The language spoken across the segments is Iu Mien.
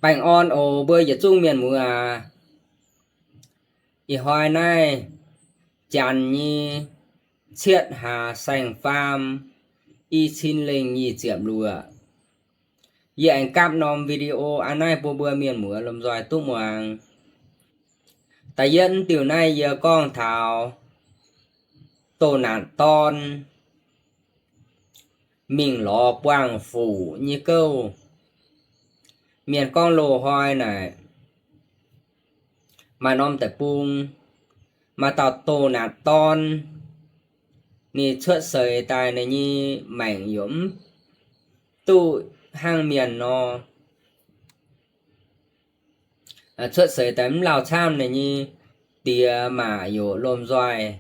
Baengh orn oc mbuo yietc zungv mienh muoz aac. Ih hnoi naaiv janx nyei cietv hlaax saeng-faam, i cin lengh nyic ziepc luoqc, yie aengx gapv norm video aav naaiv bun mbuo mienh muoz lomh nzoih duqv muangx. Da'yietv diuh naaiv yie gorngv taux doh naatc dorn mingh lorz buangh fuqv nyei gouv. Mienh gorngv loz-hnoi naaic maaih norm deic-bung, maaih dauh doh naatc dorn, ninh cuotv seix daaih ninh nyei maengc yaac mv duqv hnangv mienh nor. Cuotv seix daaih mv lauh camv, ninh nyei diex maac yaac lomh nzoih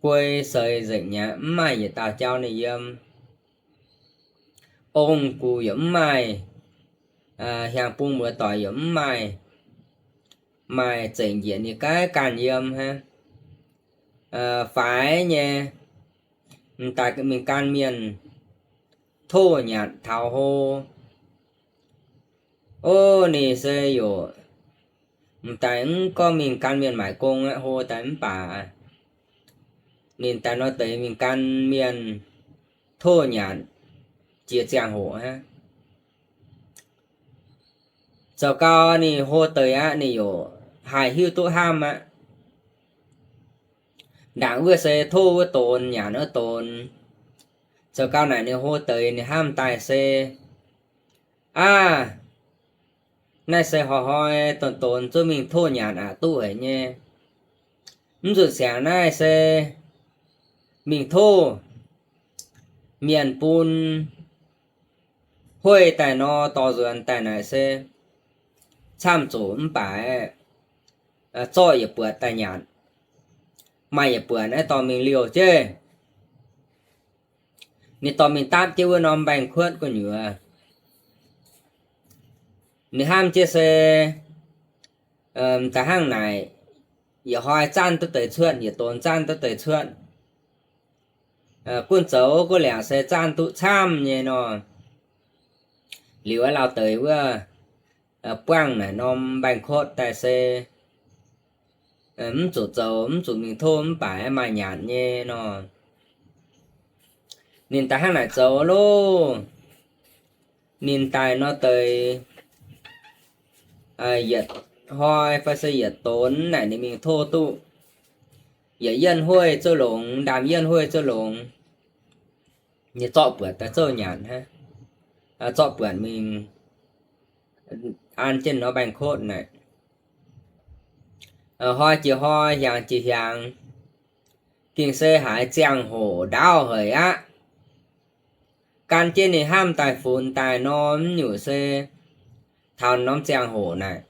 guei seix nzengc mi'aqv, mv maaih yietc dauh jauv ninh yiem. Ong-gux yaac mv maaih, hiaang bung muoz-doic yaac mv maaih, maaih zengc njiec ninh gaav ganh yiem hnangv. Faix nyei, m'daaih mingh gan mienh tov nyanc taux hlo. Ov, ninh se yaac m'daaih mv gorngv mingh gan mienh maaic gong aqv, hlo daaih mv baac ninh daaih nor deix mingh gan mienh tov nyanc jiex ziangh hoc aqv. Zoux gau ninh hlo deix aqv, ninh yaac haih hiuv duqv hnamv aqv. Ndaangc wuov se tov wuov donx nyanc wuov donx. Zoux gau naaic ninh hlo deix ninh hnamv daaih se, aav, naaiv se hnoi-hnoi donx-donx zungv mingh tov nyanc aqc duqv haic nyei. Mv zuqc siangx naaiv se mingh tov mienh bun hueiv daaih nor dorh nzuonx daaih naaic se camv zuqc mv baac zorqv yietc buatc daaih nyanc, maaih yietc buatc naaiv dorh mingh liouh jienv. Ninh dorh mingh dapv jienv wuov norm mbaengx-kuotv gu'nyuoz. Ninh hnamv jienv se, da'hnangv naaic, yietc hnoi zanv duqv deix cuotv, yietc donx zanv duqv deix cuotv. Gunv zoux gunv liangc se zanv duqv camv nyei nor. Liuz aqv, lauh deix wuov buangh naaic norm mbaengx-kuotv daaih se mv zuqc zoux, mv zuqc mingh tov mv baac maaih nyanc nyei nor. Ninh da'hnangv naaic zoux loh. Ninh daaih nor deix yietc hnoi fai se yietc donx naaic ninh mingh tov duqv yietc yienh hueiv zouv longx, ndaamv yienh hueiv zouv longx. Ninh zorqv buatc daaih zouv nyanc hnangv. Zorqv buatc mingh an jienv nor mbaengx-kuotv naaic. Hnoi jiex hnoi, hiaangx jiex hiaangx, gengh se haiz ziangh hoc ndaauv haic aqv. Gan jienv ninh hnamv daaih funx daaih nor, mv nyungc se taux norm ziangh hoc naaic,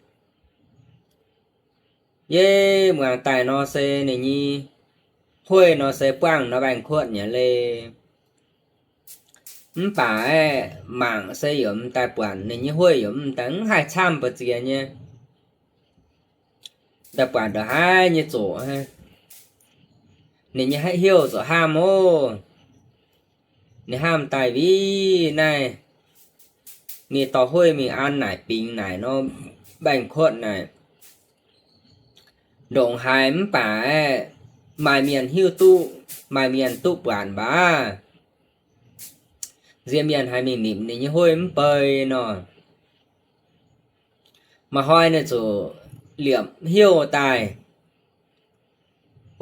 yie muangx daaih nor se ninh nyei hueiv nor se buangh nor mbaengx-kuotv nyei leih. Mv baac aeqv, mangc se yaac m'daaih buatc ninh nyei hueiv yaac m'daaih mv haih camv mbu'ziex nyei. Daaih buatc ndongc haaix nyei zoqc, ninh nyei haiv hnyouv zoqc hnamv oc. Ninh hnamv daaih, Wih, naaiv ninh dorh hueiv mingh an naaic bingx naaic nor, mbaengx-kuotv naaic ndongc haaix mv baac aeqv, maaih mienh hiuv duqv, maaih mienh duqv buatc mbac, nziex mienh haiz mingh nimc ninh nyei hueiv mv bei nor. Maaih hnoi ninh zuqc liepc hnyouv daaih,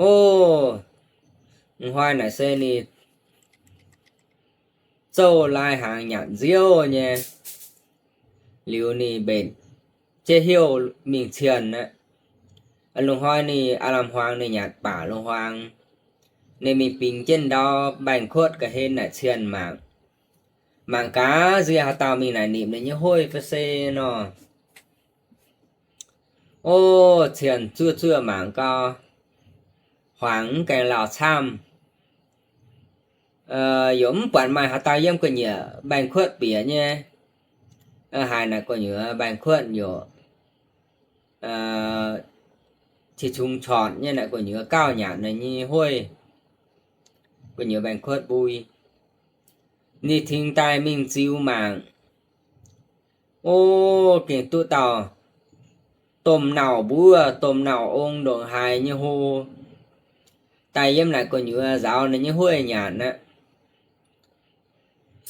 o, hnoi naaic se ninh zouv lai hnaangx nyanc nziouv nyei. Liuz ninh mbenc jienv hnyouv mingh cienh aqv. Lungh hnoi ninh aav lamh hmuangx ninh nyanc baac lungh hmuangx, ninh mingh bingx jienv ndau mbaengx-kuotv ga'hlen naaic cienh mangc. Mangc gaax nziex haaix dauh mingh naaic nimc ninh nyei hueiv fai se nor. O, cienh zuov zuov mangc gau, hmuangx mv gaengh lauh camv. Yaac mv buatc maaih haaix dauh yiem gu'nyiec mbaengx-kuotv bieqc nyei. Haiz naaic gu'nyuoz mbaengx-kuotv yaac qiex qungx corc nyei naaic gu'nyuoz gauh nyanc ninh nyei hueiv. Gu'nyuoz mbaengx-kuotv mbui. Ninh tengx daaih mingh ziux mangc. O, gengh duqv dauh domh nauc mbuov, domh nauc ong ndongc haaix nyei hlo, daaih yiem naaic gu'nyuoz nzaaux ninh nyei hueiv nyanc aqv.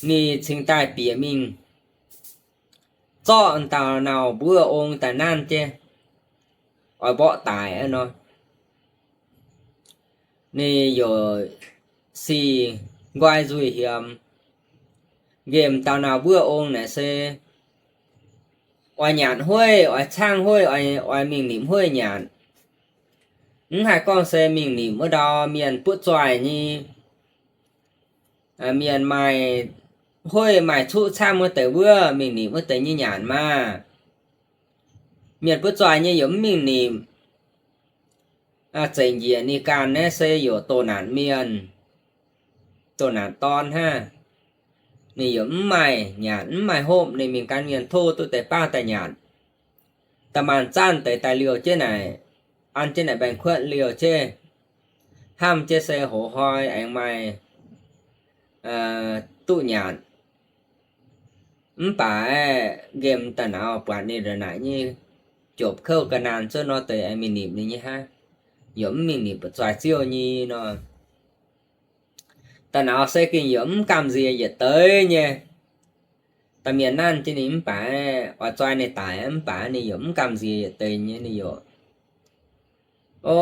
Ninh cingx daaih bieqc mingh zorqv dauh nauc mbuov ong daaih nanv jienv, oix mborqv daic aqv nor. Ninh yaac sic nqoi nzuih hiemx, nqemh dauh nauc mbuov ong naaic se oix nyanc hueiv, oix caangv hueiv, oix, oix mingh nimc hueiv nyanc. Mv haih gorngv se mingh nimc wuov ndau mienh butv zoih nyei, mienh maaih hueiv maaih cuqv camv wuov deix wuov mingh nimc wuov deix nyei nyanc maah. Mienh butv zoih nyei yaac mv mingh nimc. Zeic njiec ninh ganh naaiv se yaac doh naanc mienh, doh naanc dorn hnangv. Ninh yaac mv maaih nyanc mv maaih hopv, ninh mingh gan mienh tov duqv deix baav daaih nyanc. Da'maanc zanc deix daaih liouh jienv naaic, an jienv naaic mbaengx-kuotv liouh jienv, hnamv jienv se hoz hnoi aengx maaih duqv nyanc. Mv baac aeqv, nqemh da'nauz buatc ninh ndongc naaic nyei jopc kouv ga'naanh cuotv nor deix aengx mingh nimc ninh nyei hnangv, yaac mv mingh nimc butv zoih ziouv nyei nor. Da'nauz se gengh yaac mv gamh nziex yietc deix nyei. Da'mienh nanv jienv ninh mv baac aeqv, oix zoih ninh daic mv baac ninh yaac mv gamh nziex yietc deix nyei, ninh yaac, o,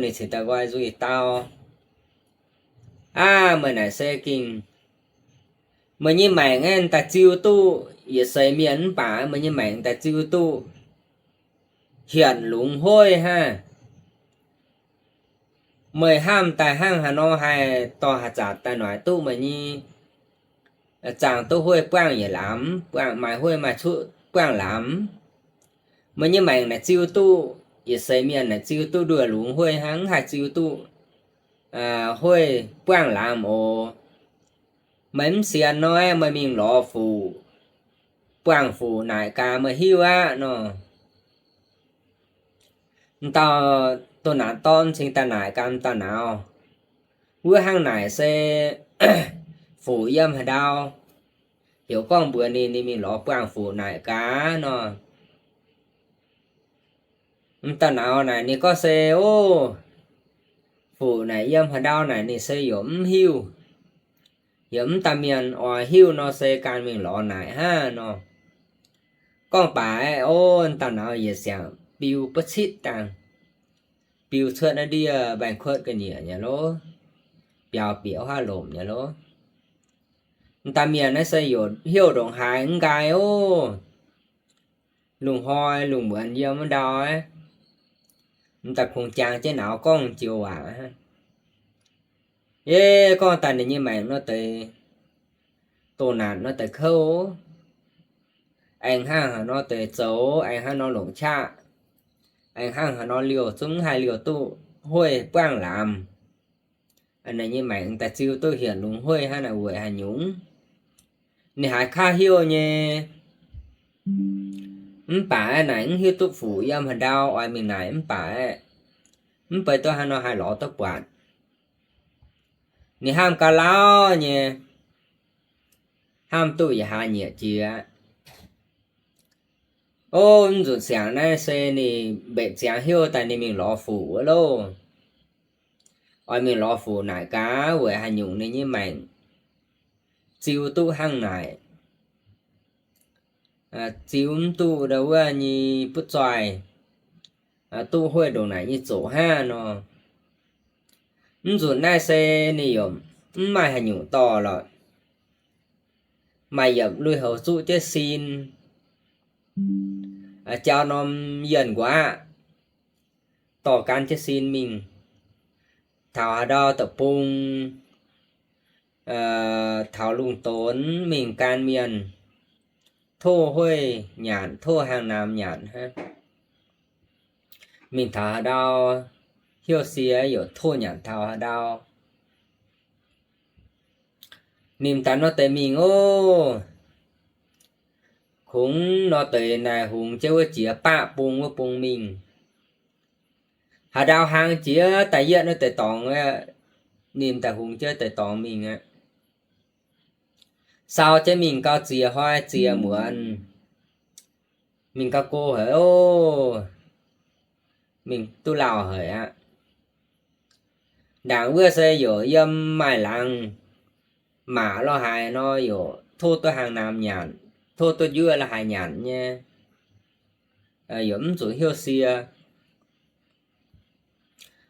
ninh cingx daaih nqoi nzuih dau, Aav, meih naaic se gengh, meih nyei maengc aeqv, daaih ziu duqv yietc seix mienh mv baac meih nyei maengc daaih ziu duqv hienc lungz hueiv hnangv. Meih hnamv daaih hnangv haaix nor haih dorh haaix zanc daaih noic duqv meih nyei zaangh duqv hueiv buangv yietc lamz, buangv maaih hueiv maaih cuqv buangv lamz. Meih nyei maengc naaic ziu duqv, yietc seix mienh naaic ziu duqv nduoh lungz hueiv hnangv, mv haih ziu duqv hueiv buangv lamz oc. Meih mv sienx nor, meih mingh lorz fuqv, buangh fuqv naaic gaax meih hiuv aqv nor. M'dauh doh naanc dorn cingx daaih naaic gaax m'dauh nauz, wuov hnangv naaic se fuqv yiem haaix ndau, heuc gorngv mbuox ninh, ninh mingh lorz buangh fuqv naaic gaax nor. M'dauh nauz naaic ninh gorngv se, o, fuqv naaic yiem haaix ndau naaic ninh se yaac mv hiuv. Yiem m'daaih mienh oix hiuv nor se gan mingh lorz naaic hnangv nor. Gorngv baac aeqv, o, m'dauh nauz yietc siangx biu buov citv dangh, biu cuotv naaiv ndiev mbaengx-kuotv ga'nyiec nyei lov, biaux bieqc wuov haav lomc nyei lov. M'daaih mienh naaiv se yaac heuc ndongc haaix mv nqaai oc. Lungh hnoi lungh muonz yiem wuov ndau aeqv, m'daaih kungx jangx jienv nauz gorngv joux waac aqv. Yie gorngv daaih ninh nyei maengc nor deix, doh naanc nor deix kouv, aengx hnangv haaix nor deix zoux, aengx hnangv nor longc qaqv, aengx hnangv haaix nor liouh zungv mv haih liouh duqv hueiv buangv lamz. Ninh nyei maengc daaih ziu duqv hienc lungz hueiv hnangv naaic weic haaix nyungc? Ninh haiz kaav heuc nyei. Mv baac naaic mv hiuv duqv fuqv yiem haaix ndau oix mingh naaic mv baac, mv bei duqv haaix nor haih lorz duqv buatc. Ninh hnamv gauh lauh nyei, hnamv duqv yietc hlaax nyieqc jiex. O, mv nzunc siangx naaiv se ninh mbetc ziangx heuc daaih ninh mingh lorz fuqv wuov loh. Oix mingh lorz fuqv naaic gaax weic haaix nyungc ninh nyei maengc ziu duqv hnangv naaic. Ziu mv duqv ndau wuov nyei butv zoih, duqv hueiv ndongc naaic nyei zoqc hnangv nor. Mv nzunc naaiv se ninh yaac mv maaih haaix nyungc dorh lorqc. Maaih yietc lui-houx zuqv jienv sin, jauv norm yienh nquaqv, dorh gan jienv sin mingh taux haaix ndau deic-bung, taux lungh donx mingh gan mienh tov hueiv nyanc, tov hang naamx nyanc hnangv. Mingh taux haaix ndau, heuc sie yaac tov nyanc taux haaix ndau. Ninh daaih nor deix mingh oc. Kungx nor deix naaic hungx jienv wuov jiex baqv bung wuov bung mingh. Haaix ndau hlang jiex da'yietv wuov deix dorngx, ninh daaih hungx jienv deix dorngx mingh aqv. Sau jienv mingh gauh ziex hnoi ziex muonz, mingh gauh go haic oc. Mingh duqv lauh haic aqv. Ndaangc wuov se yaac yiem maaih laangz maac lo haaix nor yaac tov duqv hnaangx-naamx nyanc, tov duqv njuov lo haaix nyanc nyei, yaac mv zuqc hnyouv sie.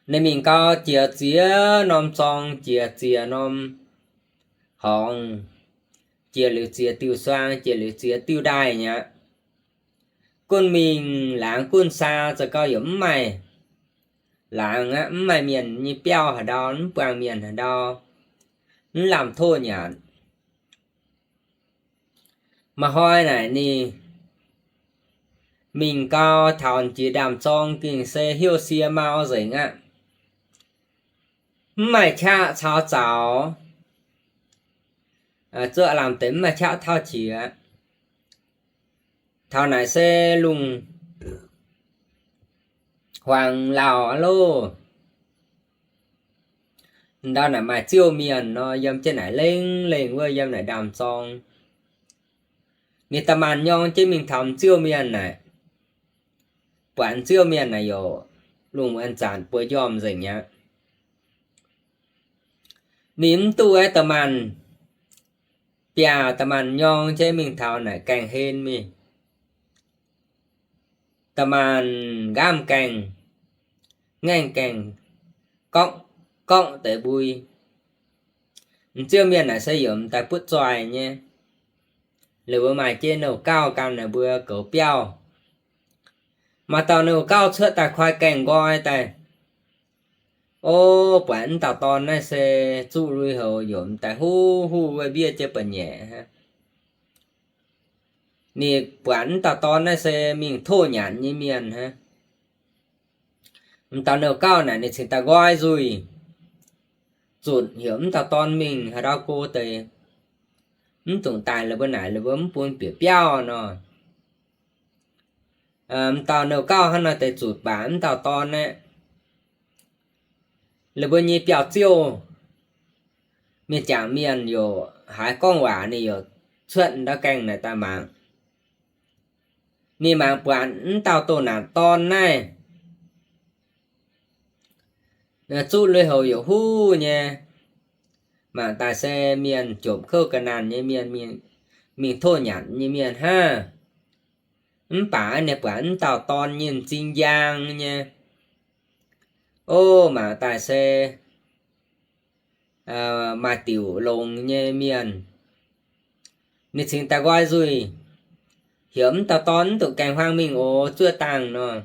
Ninh mingh gau jiex ziex norm zorng, jiex ziex norm horngz, jiex liuz ziex diuh suang, jiex liuz ziex diuh ndaaih mi'aqv. Gunv mingh laangz gunv saa za'gau yaac mv maaih laangz aqv, mv maaih mienh nyei biauv haaix ndau, mv buangh mienh haaix ndau, mv lamh tov nyanc. Maaih hnoi naaic ninh mingh gau taux jiex ndaamv-zorng gengh se hnyouv sie mau nzengc aqv. Mv maaih qaqv caux zaux, zuov lamh deix mv maaih qaqv tauv qiex. Taux naaic se lungh huaangx lauh aqv loh. Ndau naaic maaih ziouv mienh nor, yiem jienv naaic lengh lengh wuov, yiem naaic ndaamv-zorng. Ninh da'maanc nyorng jienv mingh taux ziouv mienh naaic, buatc ziouv mienh naaic yaac lungh muonz zanc bueix njormh nzengc aqv. Ninh mv duqv aeqv, da'maanc biaac da'maanc nyorng jienv mingh taux naaic gaengh hen mingh. Da'maanc nqaamv gaengh, ngaengv gaengh, gorngv, gorngv deix mbui. M'ziouv mienh naaic se yaac m'daaih butv zoih nyei. Liuz mbuo maaih jienv nouh gauh gan naaic mbuo goux biauv. Maaih dauh nouh gauh cuotv daaih koi gaengh nqoi daaih. O, buatc m'dauh dorn naaiv se zuqv lui-houx yaac m'daaih huv huv wuov, mbiev jienv ba'nyiec hnangv. Ninh buatc m'dauh dorn naaiv se mingh tov nyanc nyei mienh hnangv. M'dauh nouh gauh naaic ninh cingx daaih nqoi nzuih, zutc heuc m'dauh dorn mingh haaix ndau go deix, mv dungx daaih la'buo naaic, la'buo mv bun bieqc biauv nor. M'dauh nouh gauh hnangv naaiv deix zutc baac m'dauh dorn aeqv, la'buo nyei biauv-ziouv, mienh jangc mienh yaac haiz gorngv waac ninh yaac cuotv ndau gaengh naaic daaih mangc. Ninh mangc buatc m'dauh doh naanc dorn naaiv zuqv lui-houx yaac huv nyei, mangc daaih se mienh jomc kouv ga'naanh nyei mienh, mingh tov nyanc nyei mienh hnangv. Mv baac ninh buatc m'dauh dorn nyei m'zing njang nyei. O, mangc daaih se maaih diuc longx nyei mienh. Ninh cingx daaih nqoi nzuih, heuc m'dauh dorn mv dungx gaengh huaang mingh oc, zuov dangh nor.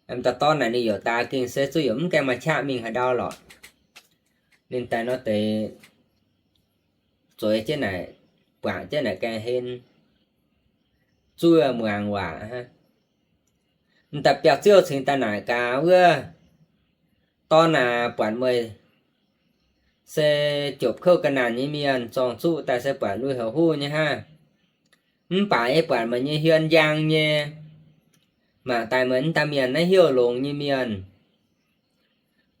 M'dauh dorn naaic ninh yaac daaih gengh se zuqv yaac mv gaengh maaih qaqv mingh haaix ndau lorqc. Ninh daaih nor deix zueiz jienv naaic, buangc jienv naaic gaengh hen, zuov muangx waac hnangv. M'daaih biauv-ziouv cingx daaih naaic gaax, wuov dorn aac, buatc meih se jomc kouv ga'naanh nyei mienh, zorng zuqv daaih se buatc lui-houx huv nyei hnangv. Mv baac yie buatc meih nyei hmien njang nyei, mangc daaih meih m'daaih mienh naaiv hnyouv longx nyei mienh.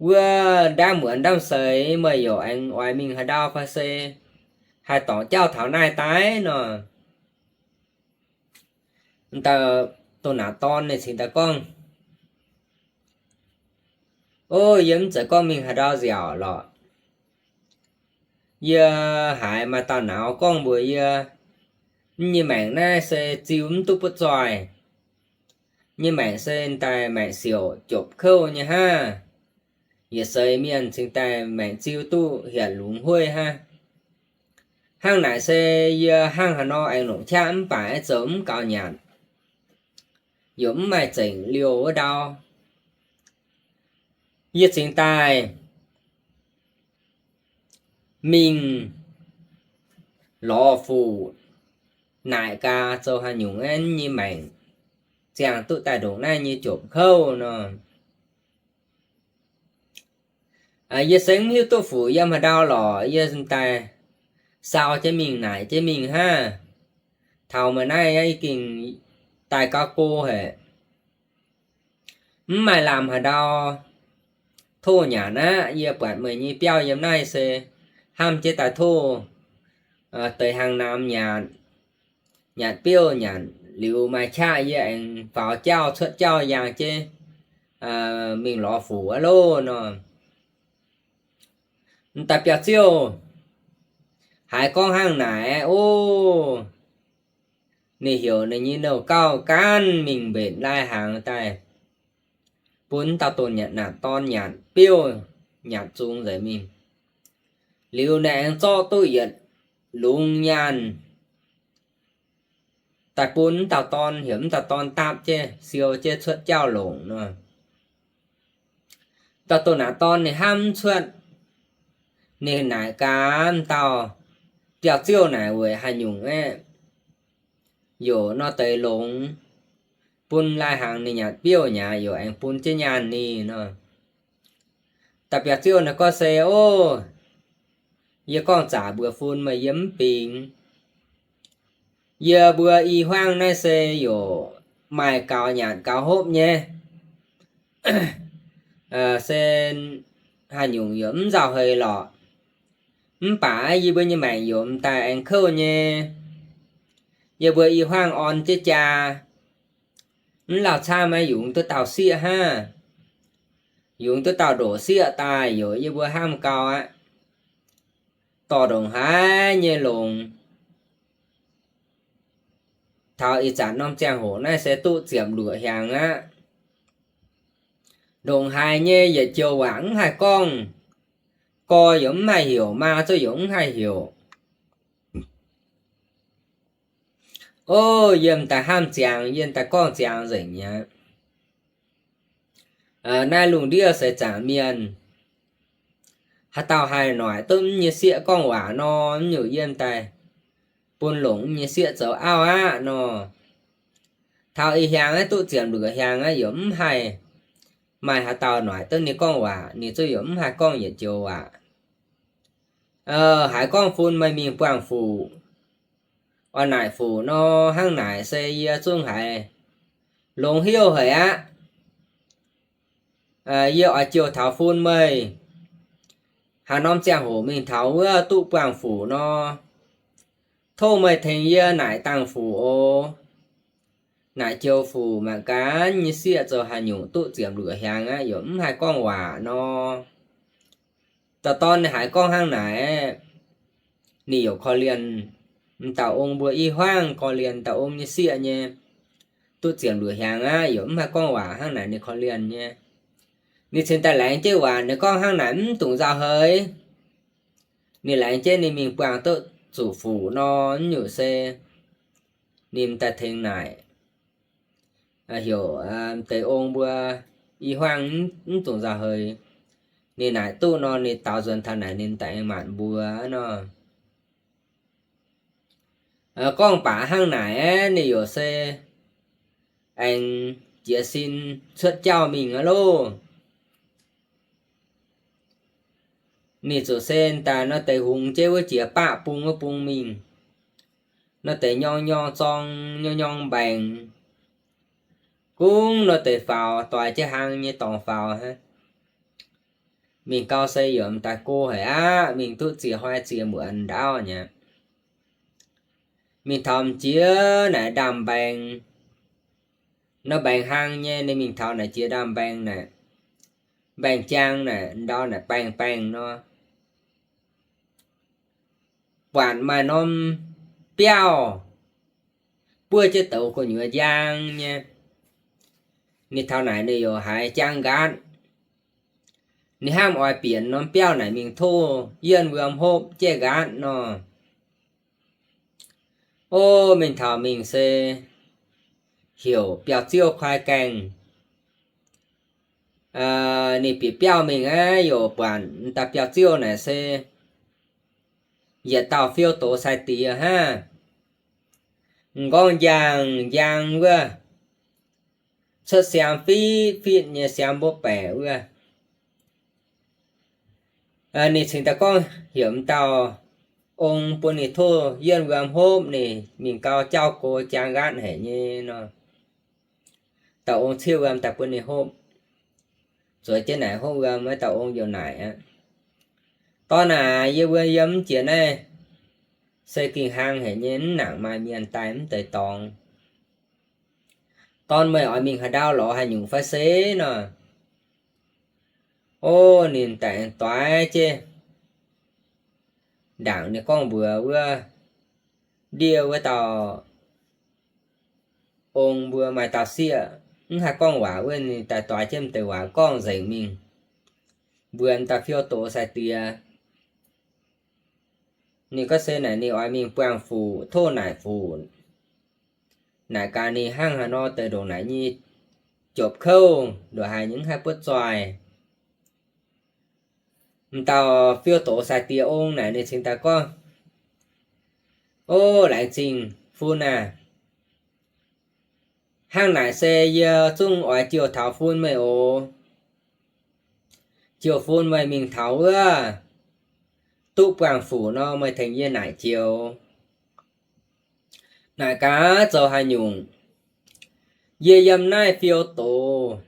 Wuov ndaamv muonz ndaamv seix meih yaac aengx oix mingh haaix ndau fai se haih dorngc jauv taux naaiv daaih nor. M'daaih doh naanc dorn ninh cingx daaih gorngv, O, yie mv zeiz gorngv mingh haaix ndau nziaauc lorqc. Yie haiz maaih dauh nauz gorngv mbuox yie, m'nyei maengc naaiv se ziu mv duqv butv zoih. M'nyei maengc se daaih maengc siouc jopc kouv nyei hnangv. Yietc seix mienh cingx daaih maengc ziu duqv hietc lungz hueiv hnangv. Hnangv naaic se yie hnangv haaix nor aengx longc qaqv mv baac zoux mv gaux nyanc, yaac mv maaih zengc liouh wuov ndau. Yie cingx daaih mingh lorz fuqv naaic gaax zoux haaix nyungc aeqv, m'nyei maengc ziangh duqv daaih ndongc naaiv nyei jopc kouv nor. Yie se mv hiuv duqv fuqv yiem haaix ndau lorqc, yie daaih sau jienv mingh naaic jienv mingh hnangv. Taux meih naaiv yie gengh daaih gauh go haic. Mv maaih lamh haaix ndau tov nyanc aqv. Yie buatc meih nyei biauv yiem naaiv se hnamv jienv daaih tov deix hnaangx-naamx nyanc, nyanc biouv nyanc liuz maaih qaqv yie aengx faaux jauv cuotv jauv yangh jienv mingh lorz fuc aqv loh nor. M'daaih biauv-ziouv haiz gorngv hnangv naaic, o, ninh heuc ninh nyei nouh gauh gaanv mingh mbenc lai-hnaangx daaih, bun dauh donh naatc dorn nyanc biouv, nyanc zungx nzengc mingh. Liuz ninh aengx zorqv duqv yietc lungz nyaanh daaih bun m'dauh dorn, heuc m'dauh dorn dapv jienv siou jienv cuotv jauv longc nor. Dauh donh naatc dorn ninh hnamv mv cuotv, ninh naaic gaax m'dauh biauv-ziouv naaic weic haaix nyungc aeqv, yaac nor deix longx, bun lai-hnaangx ninh nyanc biouv nyei yaac aengx bun jienv nyaanh ninh nor. Dauh biauv-ziouv naaic gorngv se, o, yie gorngv zaqc mbuox fun meih yie mv bingx. Yie mbuo i hmuangv naaiv se yaac maaih gaux nyanc gaux hopv nyei, se haaix nyungc yaac mv nzauh heix lorqc. Mv baac yie mbuo nyei maengc yaac m'daaih aengx kouv nyei. Yie mbuo i hmuangv orn jienv jaa, mv lauh camv maiv yungz duqv dauh sieqv hnangv. Yungz duqv dauh ndoqc sieqv daaih yaac yie mbuo hnamv gau aqv. Dorh ndongc haaix nyei longx, taux ih zanc norm ziangh hoc naaiv se duqv ziepc luoqc hnyangx aqv. Ndongc haaix nyei yietc joux waac mv haih gorngv, gorx yaac mv haih heuc, maa zungv yaac mv haih heuc. O, yiem daaih hnamv ziangx, yiem daaih gorngv ziangx nzengc mi'aqv. Naaiv lungh ndiev seix zaangc mienh, haaix dauh haih noic duqv m'nyei sieqv gorngv waac nor, m'nyungc yiem daaih bun longc m'nyei sieqv zoux auv aqv nor. Taux ih hnyangx aeqv, duqv ziepc luoqc hnyangx aeqv, yaac mv haih maaih haaix dauh noic duqv ninh gorngv waac, ninh zungv yaac mv haih gorngv yietc joux waac. Haiz gorngv fun meih mingh buangh fuc, oix naaic fuc nor, hnangv naaic se yie zungv haiz longx hnyouv haic aqv. Yie oix jouh taux fun meih, haaix norm ziangh hoc mingh taux wuov duqv buangh fuc nor, tov meih tengx yie naaic dangh fuc oc. Naaic joux fuc mangc gaax m'nyei sieqv zoux haaix nyungc duqv ziepc luoqc hnyangx aqv, yaac mv haih gorngv waac nor. Dauh dorn ninh haiz gorngv hnangv naaic, ninh yaac korv-lienh m'dauh ong mbuo i hmuangv, korv-lienh dauh ong nyei sieqv nyei. Duqv ziepc luoqc hnyangx aqv, yaac mv haih gorngv waac hnangv naaic, ninh korv-lienh nyei. Ninh cingx daaih laengz jienv waac, ninh gorngv hnangv naaic mv dungx nzauh heix. Ninh laengz jienv ninh mingh buangh duqv zuqc fuc nor, m'nyungc se ninh m'daaih tengx naaic, heuc m'deix ong mbuo i hmuangv mv dungx nzauh heix. Ninh naaic duqv nor, ninh daaux nzuonx taux naaic ninh m'daaih aengx maanc mbuo nor. Gorngv baac hnangv naaic aeqv, ninh yaac se aengx jiez sin cuotv jauv mingh aqv loh. Ninh zuqc se daaih nor deix hungx jienv wuov jiex baqv bung wuov bung mingh. Nor deix nyorng nyorng zorng, nyorng nyorng mbaengx, kungx nor deix faaux, doix jienv hlang nyei dorngx faaux hnangv. Mingh gau se yaac m'daaih go haic aqv, mingh duqv ziex hnoi ziex muonz ndaauv nyei. Mingh taux m'jiex naaic ndaamv-mbaengx, nor mbaengx hlang nyei, ninh mingh taux naaic jiex ndaamv-mbaengx naaic, mbaengx-jaang naaic, ndau naaic baengh baengh nor, buatc maaih norm biauv buov jienv douz gu'nyuoz njang nyei. Ninh taux naaic ninh yaac haiz jangv nqaatv. Ninh hnamv oix bieqc norm biauv naaic mingh tov yienh wuom hopv jaiv nqaatv nor. O, mingh taux mingh se heuc biauv-ziouv koi gaengh. Ninh bieqc biauv mingh aeqv, yaac buatc m'daaih biauv-ziouv naaic se yietc dauh fiou doz sai-diex hnangv. M'nqorngv njang njang wuov, cuotv siaam fitv fitv nyei, siaam mbopv baeqc wuov. Ninh cingx daaih gorngv heuc m'dauh ong bun ninh tov yienh wuom hopv, ninh mingh gau jauv go jaa nqaatv haic nyei nor. Dauh ong ciev wuom daaih bun ninh hopv. Zueiz jienv naaic hopv wuom, wuov dauh ong yaac naaic aqv, Dorn aac, yie mbuo yiem mv jiex naaiv se gengh hlang haic nyei, mv nangc maaih mienh daaih mv deix dorngx. Dorn, meih oix mingh haaix ndau lorz haaix nyungc fai se nor? O, ninh daaih aengx doix jienv ndaangc ninh gorngv mbuox wuov ndiev wuov dauh ong mbuo maaih dauh sieqv, mv haih gorngv waac wuov, ninh daaih doix jienv m'deix waac gorngv nzengc mingh, mbuox m'daaih fiou doz sai-diex. Ninh gorngv se naaic ninh oix mingh buangh fuc, tov naaic fuc. Naaic gaax ninh hnangv haaix nor deix ndongc naaic nyei jopc kouv, ndongc haaix nyungc mv haih buotv zoih. M'dauh fiou doz sai-diex ong naaic ninh cingx daaih gorngv, O, laengz zingh fun aac. Hnangv naaic se yie zungv oix jiouh taux fun meih oc. Jiouh fun meih mingh taux wuov duqv buangh fuc nor, meih tengx yie naaic joux. Naaic gaax zoux haaix nyungc? Yie yiem naaiv fiou doz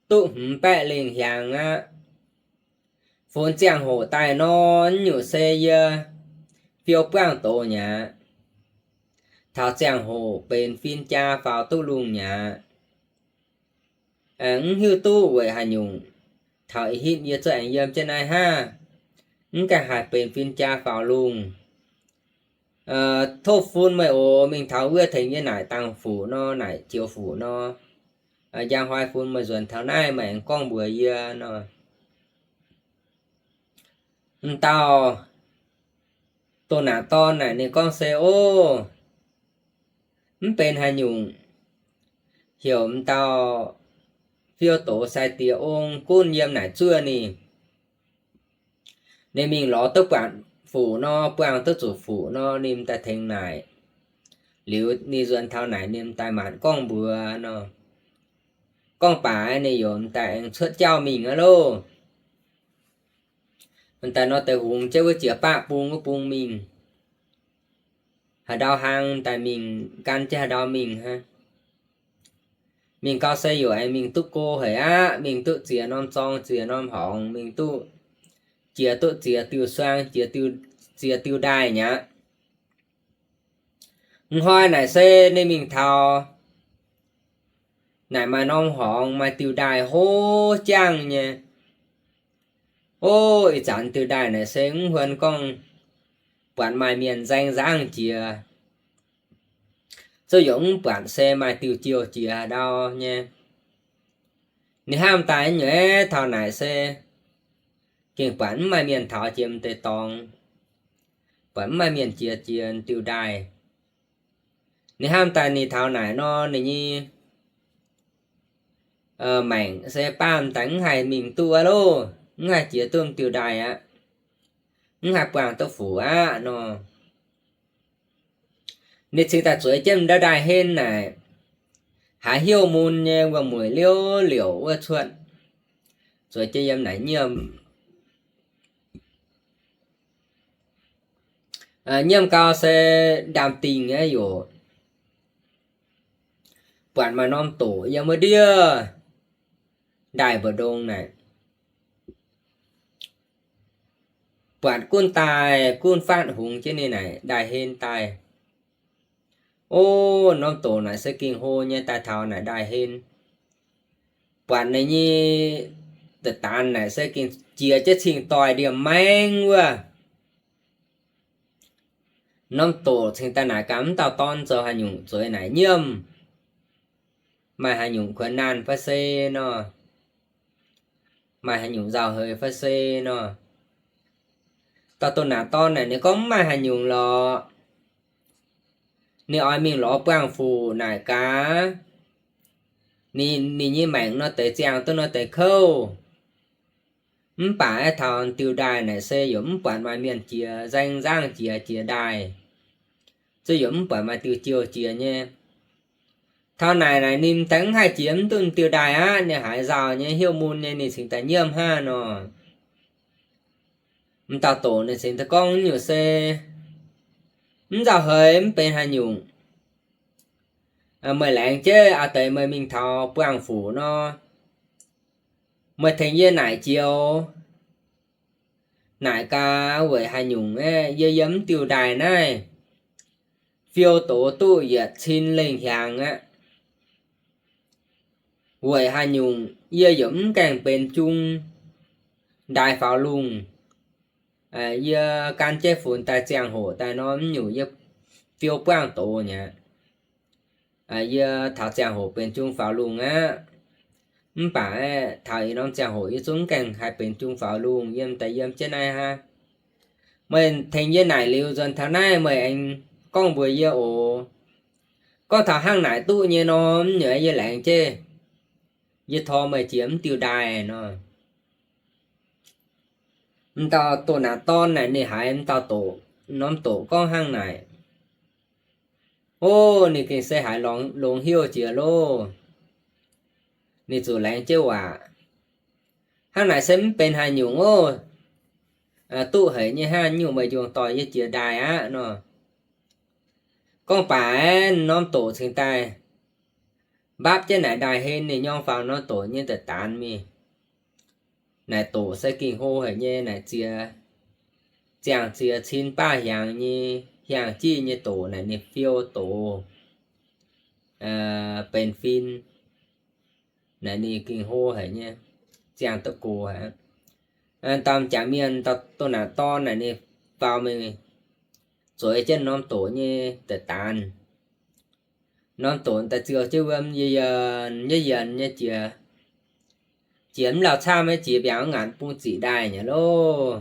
duqv hmz baeqv lengh hiaangx aqv. Funx ziangh hoc daaih nor, nyungc se yie fiou buangh doz mi'aqv. Taux ziangh hoc benx fin-jaa faaux duqv lungh mi'aqv. Mv hiuv duqv weic haaix nyungc, taux ih hitv yie zungv aengx yiem jienv naaiv hnangv, mv gaengh haih benx fin-jaa faaux lungh. Tov fun meih oc, mingh taux wuov tengx yie naaic dangh fuc nor, naaic joux fuc nor. Njang hnoi fun meih nzuonx taux naaiv meih aengx gorngv mbuox yie nor. M'dauh doh naanc dorn naaic ninh gorngv se, O, mv benx haaix nyungc, heuc m'dauh fiou doz sai-diex ong gunv yiem naaic zuov ninh. Ninh mingh lorz duqv buatc fuc nor, buangh duqv zuqc fuc nor, ninh daaih tengx naaic. Liuz ninh nzuonx taux naaic ninh daaih maanc gorngv mbuox nor. Gorngv baac ninh yaac m'daaih aengx cuotv jauv mingh aqv loh. M'daaih nor deix hungx jienv wuov jiex baqv bung wuov bung mingh. Haaix ndau hlang daaih mingh gan jienv haaix ndau mingh hnangv. Mingh gau se yaac aengx mingh duqv go haic aqv, mingh duqv ziex norm zorng ziex norm horngz, mingh duqv jiex duqv ziex diuh suang, jiex diuh, ziex diuh ndaaih mi'aqv. M'hnoi naaic se ninh mingh taux naaic maaih norm horngz maaih diuh ndaaih hlo jangv nyei. O, ih zanc diuh ndaaih naaic se mv huon gorngv buatc maaih mienh nzaeng nzangv jiex. Zungv yaac mv buatc se maaih diuh jouh jiex haaix ndau nyei. Ninh hnamv daaih nyei, taux naaic se gengh buatc mv maaih mienh taux jiex m'deix dorngx, buatc mv maaih mienh jiex jiex diuh ndaaih. Ninh hnamv daaih ninh taux naaic nor, ninh nyei maengc se baamh daaih mv haih mingh duqv aqv loh, mv haih jiex duqv m'diuh ndaaih aqv, mv haih buangh duqv fuc aqv nor. Ninh cingx daaih zueiz jienv ndaaih hlen naaic, haiz heuc mun nyei wuom-mueic liouv liouc wuov cuotv, zueiz jienv yiem naaic nyiemv. Nyiemv gau se ndaamv-dingh nyei yaac buatc maaih norm doqc yiem wuov ndiev ndaaih mbu'ndongx naaic. Buatc gunv daaih gunv fatv hungx jienv ninh naaic ndaaih hlen daaih. O, norm doqc naaic se gengh hlo nyei daaih taux naaic ndaaih hlen. Buatc ninh nyei da'daanx naaic se gengh jiex jienv cing-doix ndiemh maeng wuov. Norm doqc cingx daaih naaic gaax m'dauh dorn zoux haaix nyungc zueiz naaic nyiemv, maaih haaix nyungc kuonx naanh fai se nor, maaih haaix nyungc nzauh heix fai se nor. Dauh doh naanc dorn naaic ninh gorngv mv maaih haaix nyungc lorqc. Ninh oix mingh lorz buangh fuc naaic gaax, ninh, ninh nyei maengc nor deix ziangh duqv nor deix kouv. Mv baac aeqv, taux diuh ndaaih naaic se yaac mv buatc maaih mienh jiex nzaeng nzangv jiex jiex ndaaih, zuqc yaac mv buatc maaih diuh jouh jiex nyei. Taux naaic naaic ninh daaih mv haih jiex mv duqv diuh ndaaih aqv. Ninh haiz nzauh nyei, heuc mun nyei, ninh cingx daaih nyiemv hnangv nor. M'dauh doqc ninh cingx daaih gorngv, nyungc se mv nzauh heix, mv benx haaix nyungc. Meih laengz jienv a'deix meih mingh taux buangh fuc nor, meih tengx yie naaic joux. Naaic gaax weic haaix nyungc aeqv, yie yiem mv diuh ndaaih naaiv fiou doz duqv yietc cin lengh hiaangx aqv. Weic haaix nyungc yie yaac mv gaengh benx jung ndaaih faaux lungh. Yie gan jienv funx daaih ziangh hoc daaih nor, mv nyungc yie fiou buangv doz mi'aqv. Yie taux ziangh hoc benx jung faaux lungh aqv. Mv baac aeqv, taux ih norm ziangh hoc yie zungv mv gaengh haih benx jung faaux lungh, yiem daaih yiem jienv naaiv hnangv. Meih tengx yie naaic liuz nzuonx taux naaiv meih aengx gorngv mbuox yie oc. Gorngv taux hnangv naaic duqv nyei nor, mv nyungc yie laengz jienv, yie tor meih jiex mv diuh ndaaih nor. M'dauh doh naaic dorn naaic ninh haiz m'dauh doqc, norm doqc gorngv hnangv naaic, o, ninh gengh se haiz longx heuc jiex loh. Ninh zuqc laengz jienv waac, hnangv naaic se mv benx haaix nyungc oc. Duqv haic nyei hnangv, nyungc meih njongc doic yie jiex ndaaih aqv nor. Gorngv baac norm doqc cingx daaih mbapv jienv naaic ndaaih hlen, ninh nyorng faaux norm doqc nyei da'daanx mingh. Naaic doqc se gengh hlo haic nyei, naaic ziex, ziangh ziex cin baav hiaangx nyei, hiaangx jih nyei doqc naaic ninh fiou doz benx fin. Naaic ninh gengh hlo haic nyei, ziangh duqv gox haic. Domh jangc mienh doh naaic dorn naaic ninh faaux mingh zueiz jienv norm doqc nyei da'daanx. Norm doqc daaih ziouc jienv wuom, yienx, yienx nyei jiex, jiex mv lauh camv, jiex mbiaangc ngaanc bung ziqc ndaaih nyei loh.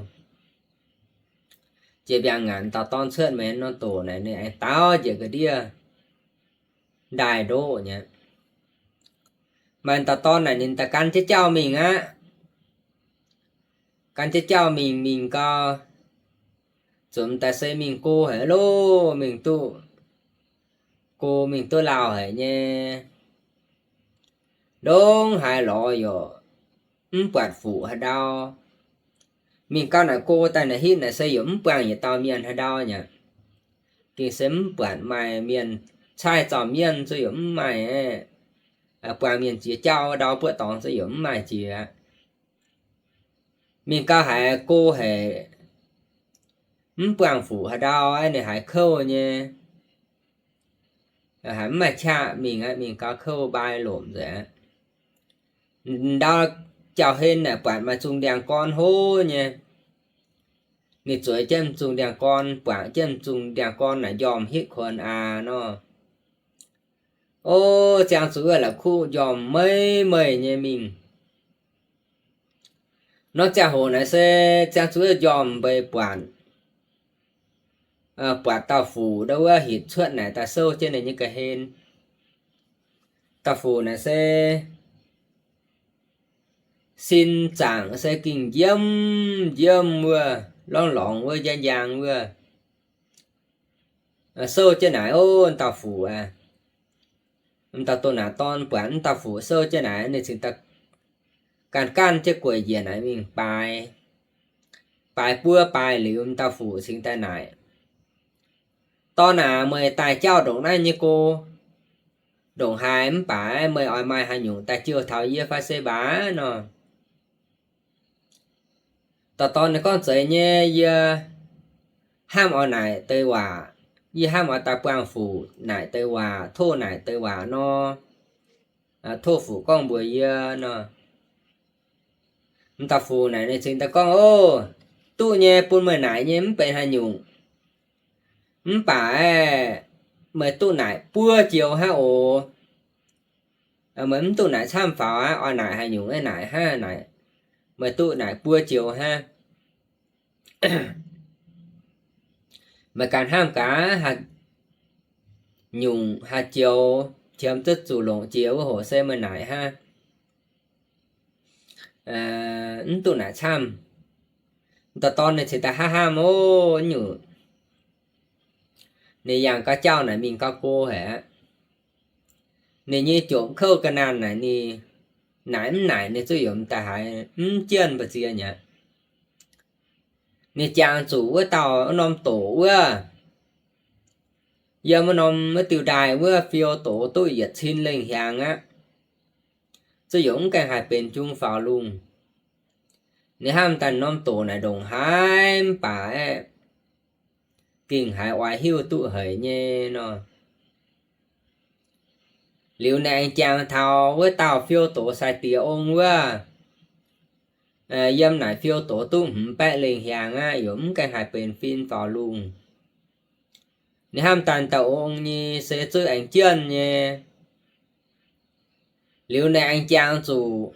Jiex mbiaangc ngaanc dauh dorn cuotv mingh, norm doqc naaic ninh aengx daaux njiec ga'ndiev ndaaih ndoqv nyei. Maaih dauh dorn naaic ninh daaih gan jienv jauv mingh aqv. Gan jienv jauv mingh, mingh gau, zuqc m'daaih se mingh go haic loh, mingh duqv go, mingh duqv lauh haic nyei. Ndongc haaix lorz yaac mv buatc fuqv haaix ndau. Mingh gau naaic go daaih naaic hitv naaic se yaac mv buangh yietc dauh mienh haaix ndau nyei. Gengh se mv buatc maaih mienh caih zaux mienh, zuqc yaac mv maaih buangh mienh jiex jauv ndau buoqv dorngx, zuqc yaac mv maaih jiex. Mingh gau haiz go haic, mv buangh fuqv haaix ndau, ninh haiz kouv nyei, haiz mv maaih qaqv mingh aqv. Mingh gau kouv mbai lomc nzengc aqv. Ndau jauv-hlen naaic buatc maaih zungh ndiangx-gorn hlo nyei. Ninh zueiz jienv zungh ndiangx-gorn, buangv jienv zungh ndiangx-gorn naaic njormh hitv kuonx aqv nor. O, ziangh zuqc wuov la'kuqv njormh meiv meih nyei mingh. Nor ziangh hoc naaic se ziangh zuqc wuov njormh mbeix buatc, buatc dauh fuqv ndau wuov hinc cuotv naaic daaih souv jienv ninh nyei ga'hlen. Dauh fuqv naaic se sin zaangc se gengh njiemv njiemv wuov, lorngx lorngx wuov, njang njang wuov. Souv jienv naaic, o, dauh fuqv aqv. M'dauh doh naaic dorn buatc m'dauh fuqv souv jienv naaic, ninh cingx daaih ganh gaanv jienv gueic njiec naaic mingh baaix. Baaix buov baaix liuz, m'dauh fuqv cingx daaih naaic, Dorn aac, meih daaih jauv ndongc naaiv nyei go, ndongc haaix mv baac meih oix maaih haaix nyungc daaih jouh taux yie fai se mv baac nor? Dauh dorn ninh gorngv, Zeiz nyei, yie hnamv oix naaic deix waac. Yie hnamv oix daaih buangh fuqv naaic deix waac, tov naaic deix waac nor. Tov fuqv gorngv mbuox yie nor. M'dauh fuqv naaic ninh cingx daaih gorngv, O, duqv nyei, bun meih naaic nyei, mv benx haaix nyungc. Mv baac aeqv, meih duqv naaic buo joux hnangv oc. Meih mv duqv naaic camv faaux aqv. Oix naaic haaix nyungc aeqv, naaic hnangv naaic, meih duqv naaic buo joux hnangv. Meih ganh hnamv gaax, haaix nyungc haaix joux qiemx duqv zuqc longc jiex wuov hoc se meih naaic hnangv. Mv duqv naaic camv. Dauh dorn ninh cingx daaih hnamv hnamv, O, nyungc ninh yangh gau jauv naaic mingh gau go haic aqv. Ninh nyei jomc kouv ga'naanh naaic ninh naaic mv naaic ninh zuqc yaac m'daaih haiz mv jienv mbu'ziex nyei aqv. Ninh jangx zuqc wuov dauh norm doqc wuov, yiem wuov norm wuov diuh ndaaih wuov fiou doz duqv yietc cin lengh hiaangx aqv. Zuqc yaac mv gaengh haih benx jung faaux lungh. Ninh hnamv daaih norm doqc naaic ndongc haaix mv baac aeqv, gengh haiz oix hiuv duqv haic nyei nor. Liuz ninh aengx jangx taux wuov dauh fiou doz sai-diex ong wuov, yiem naaic fiou doz duqv hmz baeqv lengh hiaangx aqv, yaac mv gaengh haih benx fin faaux lungh. Ninh hnamv daaih dauh ong nyei se zuqc aengx jienv nyei. Liuz ninh aengx jangx zuqc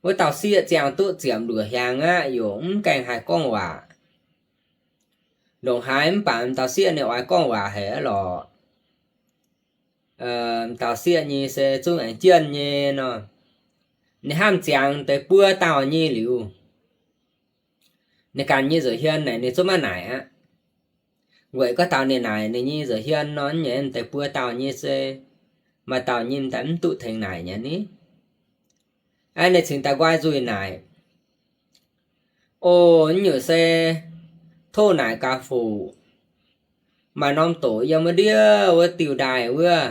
wuov dauh sieqv ziangh duqv ziepc luoqc hiaangx aqv, yaac mv gaengh haih gorngv waac. Ndongc haaix mv baac m'dauh sieqv ninh oix gorngv waac haic aqv lorqc. M'dauh sieqv nyei se zungv aengx jienv nyei nor. Ninh hnamv ziangx deix buo dauh nyei liuz, ninh ganh nyei nzueic hien naaic ninh zungv maiv naaic aqv. Weic gorngv taux ninh naaic ninh nyei nzueic hien nor, nyei deix buo dauh nyei se maaih dauh nyei m'daaih mv duqv tengx naaic nyei ni. Aa, ninh cingx daaih nqoi nzuih naaic, o, nyungc se tov naaic gaax fuqv, maaih norm doqc yiem wuov ndiev wuov diuh ndaaih wuov,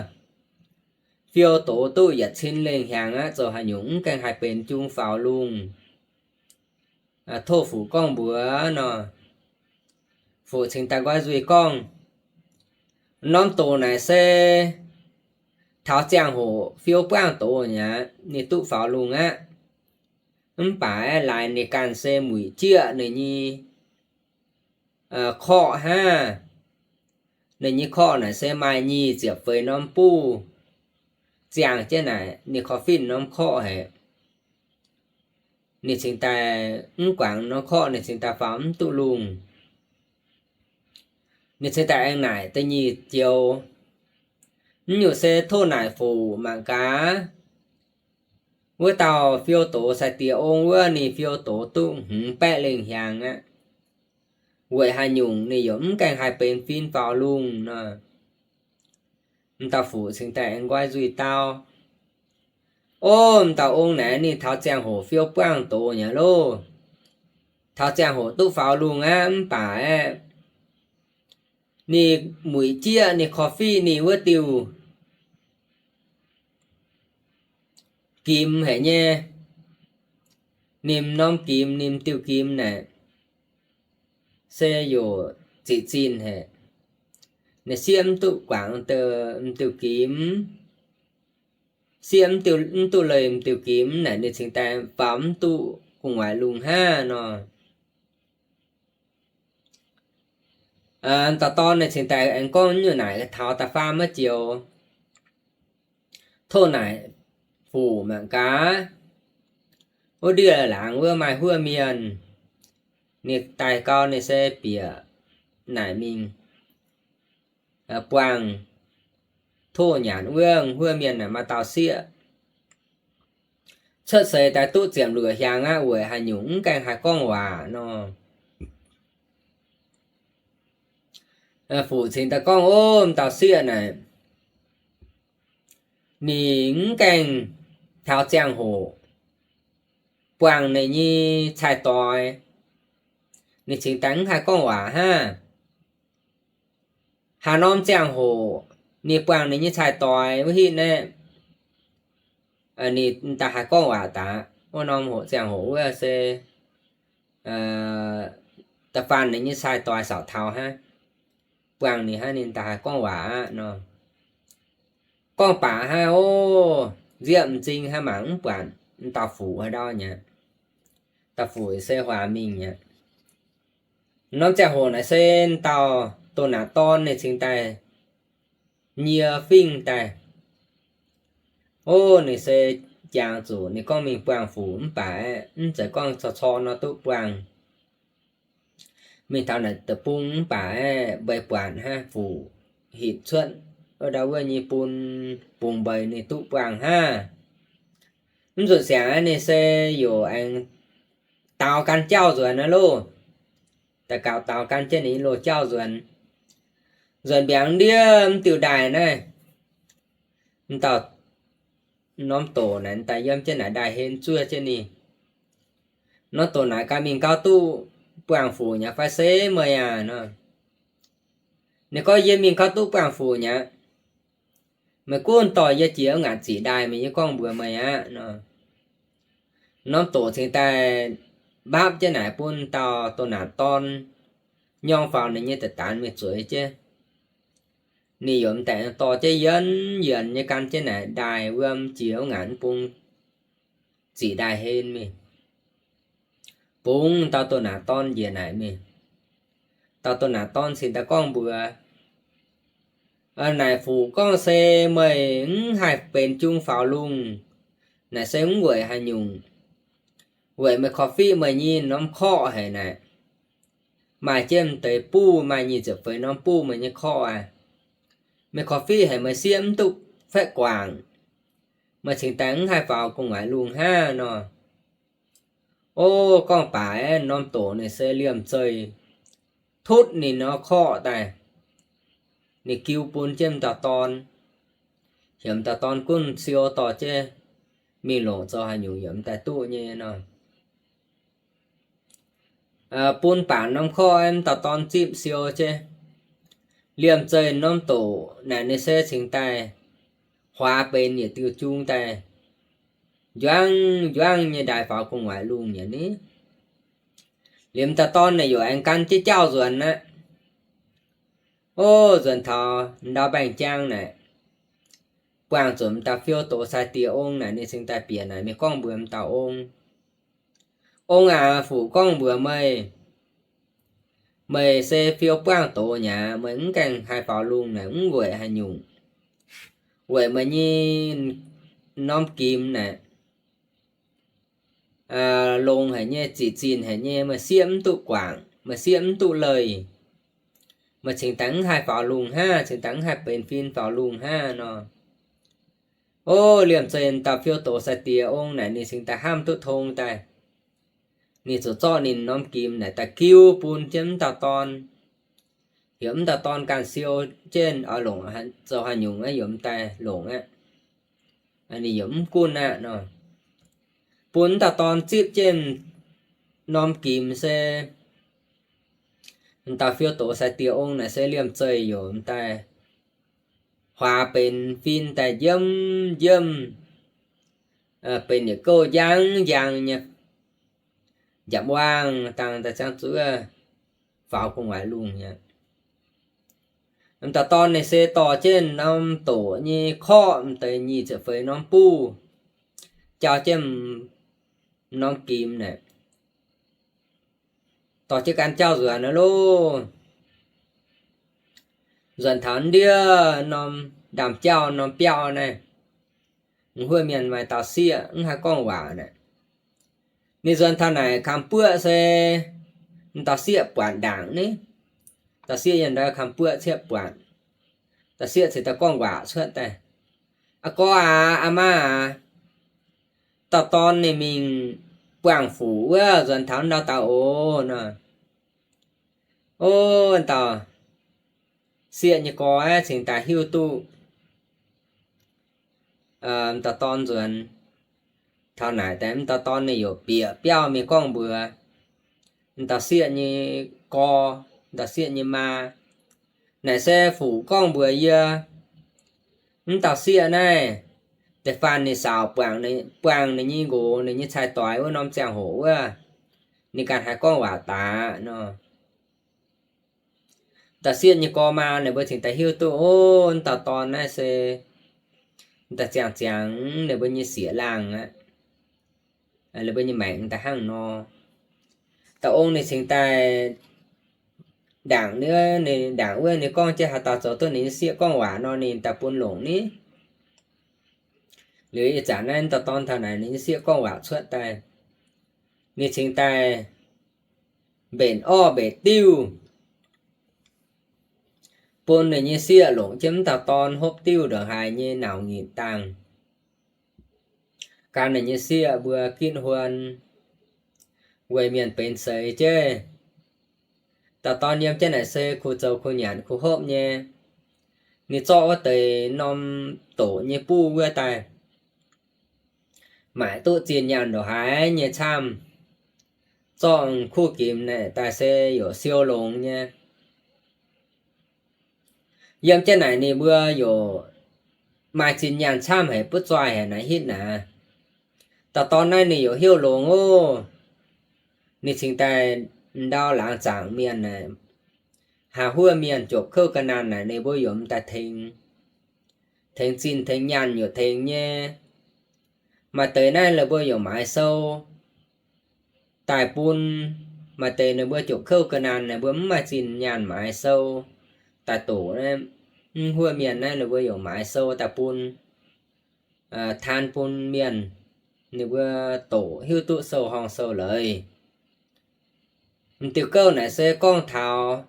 fiou doz duqv yietc cin lengh hiaangx aqv, zoux haaix nyungc mv gaengh haih benx jung faaux lungh. Tov fuqv gorngv mbuox nor. Fuqv cingx daaih nqoi nzuih gorngv, norm doqc naaic se taux ziangh hoc fiou buangv doz nyei aqv, ninh duqv faaux lungh aqv. Mv baac laaix ninh ganh se muic jieqv ninh nyei korqv hnangv. Ninh nyei korqv naaic se maaih nyic ziepc feix norm buv ziangh jienv naaic, ninh korv-fin norm korqv haic. Ninh cingx daaih mv guangc norm korqv, ninh cingx daaih faaux mv duqv lungh. Ninh cingx daaih aengx naaic da'nyeic joux, mv nyungc se tov naaic fuqv mangc gaax, wuov dauh fiou doz sai-diex ong wuov, ninh fiou doz duqv hmz baeqv lengh hiaangx aqv, weic haaix nyungc ninh yaac mv gaengh haih benx fin faaux lungh nor. M'dauh fuqv cingx daaih aengx nqoi nzuih dau, o, m'dauh ong naaic ninh taux ziangh hoc fiou buangv doz nyei loh. Taux ziangh hoc duqv faaux lungh aqv, mv baac aeqv, ninh muic jieqv ninh korv-fin ninh wuov diuh gimx haic nyei. Ninh norm gimx, ninh diuh gimx naaic se yaac ziqc zinh haic. Ninh sieqv mv duqv guangc m'diuh gimx, sieqv mv duqv leih m'diuh gimx naaic, ninh cingx daaih faaux mv duqv gu'nguaaic lungh hnangv nor. Dauh dorn ninh cingx daaih aengx gorngv nyungc naaic taux da'faam maiv joux, tov naaic fuqv mangc gaax, wuov ndiev laangz wuov maaih huov mienh, ninh daaih gau ninh se bieqc naaic mingh buangh tov nyanc wuov huov mienh naaic maaih dauh sieqv cuotv seix daaih duqv ziepc luoqc hiaangx aqv, weic haaix nyungc mv gaengh haih gorngv waac nor. Fuqv cingx daaih gorngv, o, m'dauh sieqv naaic, ninh mv gaengh taux ziangh hoc buangh ninh nyei cai-doix, ninh cingx daaih mv haih gorngv waac hnangv. Haaix norm ziangh hoc ninh buangh ninh nyei cai-doix wuov hitv naaiv, ninh daaih haih gorngv waac daaih. Wuov norm hoc ziangh hoc wuov se da'faanh ninh nyei cai-doix saauc taux hnangv, buangh ninh hnangv ninh daaih haih gorngv waac aqv nor. Gorngv baac hnangv, o, nziepv m'zing hnangv mangc mv buatc m'dauh fuqv haaix ndau nyei. Dauh fuqv se huaax mingh nyei. Norm ziangh hoc naaic se dauh doh naanc dorn ninh cingx daaih nyie fingx daaih. O, ninh se jangx zuqc ninh gorngv mingh buangh fuqv mv baac aeqv, mv zeiz gorngv cor cor nor duqv buangh. Mingh taux naaic deic-bung mv baac aeqv, mbeix buatc hnangv fuqv hinc cuotv wuov ndau wuov nyei bun bungx mbeix ninh duqv buangh hnangv. Mv nzunc siangx aeqv, ninh se yaac aengx daaux gan jauv nzuonx aqv loh. Daux gaux daaux gan jienv ninh nyei loz-jauv nzuonx. Nzuonx mbiaangx ndiev mv diuh ndaaih naaiv, m'dauh norm doc naaic daaih yiem jienv naaic ndaaih hen zuov jienv ninh. Norm doc naaic gaax mingh gauh duqv buangh fuqv nyei fai se meih aac nor? Ninh gorngv, yie mingh gauh duqv buangh fuqv nyei aqv. Meih gunv dorh yie jiex wuov ngaanc ziqc ndaaih, meih nyei gorngv mbuox meih aqv nor. Norm doc cingx daaih mbapv jienv naaic bun dauh doh naanc dorn nyorng faaux ninh nyei da'daanx mingh zueiz jienv. ninh yaac m'daaih dorh jienv yienx yienx nyei gan jienv naaic ndaaih wuom jiex wuov ngaanc mv bung ziqc ndaaih hlen mingh. Bungx dauh doh naanc dorn njiec naaic mingh. Dauh doh naanc dorn cingx daaih gorngv mbuox, naaic fuqv gorngv se meih mv haih benx jung faaux lungh, naaic se mv weic haaix nyungc. Weic meih korv-fiqv meih nyei norm korqv haic naaic, maaih jienv m'deix buv, maaih nyic ziepc feix norm buv meih nyei korqv aqv. Meih korv-fiqv haic meih sieqv mv duqv faeqv guangc, meih cingx daaih mv haih faaux gu'nguaaic lungh hnangv nor. O, gorngv baac aeqv, norm doqc ninh se liemh zeih tutv ninh norm korqv daaih, ninh giu bun jienv m'dauh dorn, heuc m'dauh dorn gunv siou dorh jienv mingh longc zoux haaix nyungc yaac m'daaih duqv nyei nor. Bun bangc norm korqv aeqv, m'dauh dorn zipv siou jienv, liemh zeih norm doqc naaic ninh se cingx daaih huaax benx yietc diuh jung daaih, njuangv njuangv nyei ndaaih faaux gu'nguaaic lungh nyei ni. Liemh m'dauh dorn naaic yaac aengx gan jienv jauv nzuonx aqv. O, nzuonx taux ndau mbaengx-jaang naaic, buangh zuqc m'dauh fiou doz sai-diex ong naaic ninh cingx daaih bieqc naaic mingh gorngv mbuox m'dauh ong, Ong aac, fuqv gorngv mbuox meih, meih se fiou buangh doz nyei aqv, meih mv gaengh haih faaux lungh naaic mv weic haaix nyungc. Weic meih nyei norm gimx naaic longx haic nyei, ziqc zinh haic nyei, meih sieqv mv duqv guangc, meih sieqv mv duqv leih, meih cingx daaih mv haih faaux lungh hnangv, cingx daaih mv haih benx fin faaux lungh hnangv nor. O, liemh zeih m'dauh fiou doz sai-diex ong naaic ninh cingx daaih hnamv duqv tong daaih, ninh ziouc zorqv ninh norm gimx naaic daaih giu bun jienv m'dauh dorn. Heuc m'dauh dorn ganh siou jienv oix longc zoux haaix nyungc aeqv, yaac m'daaih longc aqv. Ninh yaac mv gunv aqv nor. Bun m'dauh dorn zipv jienv norm gimx se m'dauh fiou doz sai-diex ong naaic se liemh zeih yaac m'daaih huaax benx fin daaih njiemv njiemv, benx yietc gouv njang njang nyei, njapc waangh dangh daaih ziangh zuqc faaux gu'nguaaic lungh aqv. M'dauh dorn ninh se dorh jienv norm doqc nyei korqv m'deix nyic ziepc feix norm buv, jauv jienv norm gimx naaic, dorh jienv gan jauv nzuonx aqv loh. Nzuonx taux ndiev norm ndaamv-jauv norm biauv naaiv, m'huoqv mienh maaih dauh sieqv mv haih gorngv waac naaic. Ninh nzuonx taux naaic kamx buoqv se m'dauh sieqv buatc ndaangc ni. Dauh sieqv yiem ndau kamx buoqv ciepv buatc. Dauh sieqv cingx daaih gorngv waac cuotv daaih, Aa gorx aac, aa maa aac, dauh dorn ninh mingh buangh fuqv wuov nzuonx taux ndau dauh oc nor. O, dauh sieqv nyei gorx aeqv, cingx daaih hiuv duqv m'dauh dorn nzuonx taux naaic daaih, m'dauh dorn ninh yaac bieqc biauv mingh gorngv mbuox m'dauh sieqv nyei gorx, m'dauh sieqv nyei maa, Naaic se fuqv gorngv mbuox yie, m'dauh sieqv naaiv, da'faanh ninh saauc buangh ninh nyei nqox, ninh nyei cai-doix wuov norm ziangh hoc wuov, ninh ganh haih gorngv waac daaih nor. M'dauh sieqv nyei gorx maa ninh mbuo cingx daaih hiuv duqv, o, m'dauh dorn naaiv se m'daaih ziangh ziangx ninh mbuo nyei sieqv laangh aqv. Ninh mbuo nyei maengc daaih hnangv nor. Dauh ong ninh cingx daaih ndaangc, ninh ndaangc wuov ninh gorngv jienv haaix dauh zoux duqv ninh nyei sieqv gorngv waac nor, ninh daaih bun longc ni. Liuz ih zanc naaiv m'dauh dorn taux naaic ninh nyei sieqv gorngv waac cuotv daaih, ninh cingx daaih mbenc orv mbenc diuv, bun ninh nyei sieqv longc jienv m'dauh dorn hopv diuv ndongc haaix nyei nauc nyitc dangh, gan ninh nyei sieqv mbuo gitv huon, weic mienh benx seix jeiv. Dauh dorn yiem jienv naaic se kuh zoux kuh nyanc kuh hopv nyei. Ninh zorqv wuov deix norm doqc nyei buv wuov daaih, maaic duqv zinh nyaanh ndongc haaix nyei camv, zorqv kuv gimx naaic daaih se yaac siou longx nyei. Yiem jienv naaic ninh mbuo yaac maaih zinh nyaanh camv haic, butv zoih haic naaic hitv naaic. Dauh dorn naaiv ninh yaac hnyouv longx oc. Ninh cingx daaih ndau laangz zaangc mienh naaic, haih huov mienh jopc kouv ga'naanh naaic ninh mbuo yaac m'daaih tengx, tengx zinh tengx nyaanh yaac tengx nyei. Maaih deix naaiv ninh mbuo yaac maaiz sou daaih bun. Maaih deix ninh mbuo jopc kouv ga'naanh naaic mbuo mv maaih zinh nyaanh maaiz sou daaih doqc, mv huov mienh naaiv ninh mbuo yaac maaiz sou daaih bun, taan bun mienh ninh mbuo doqc hiuv duqv sou-horngh sou-leiz. M'diuh gouv naaic se gorngv taux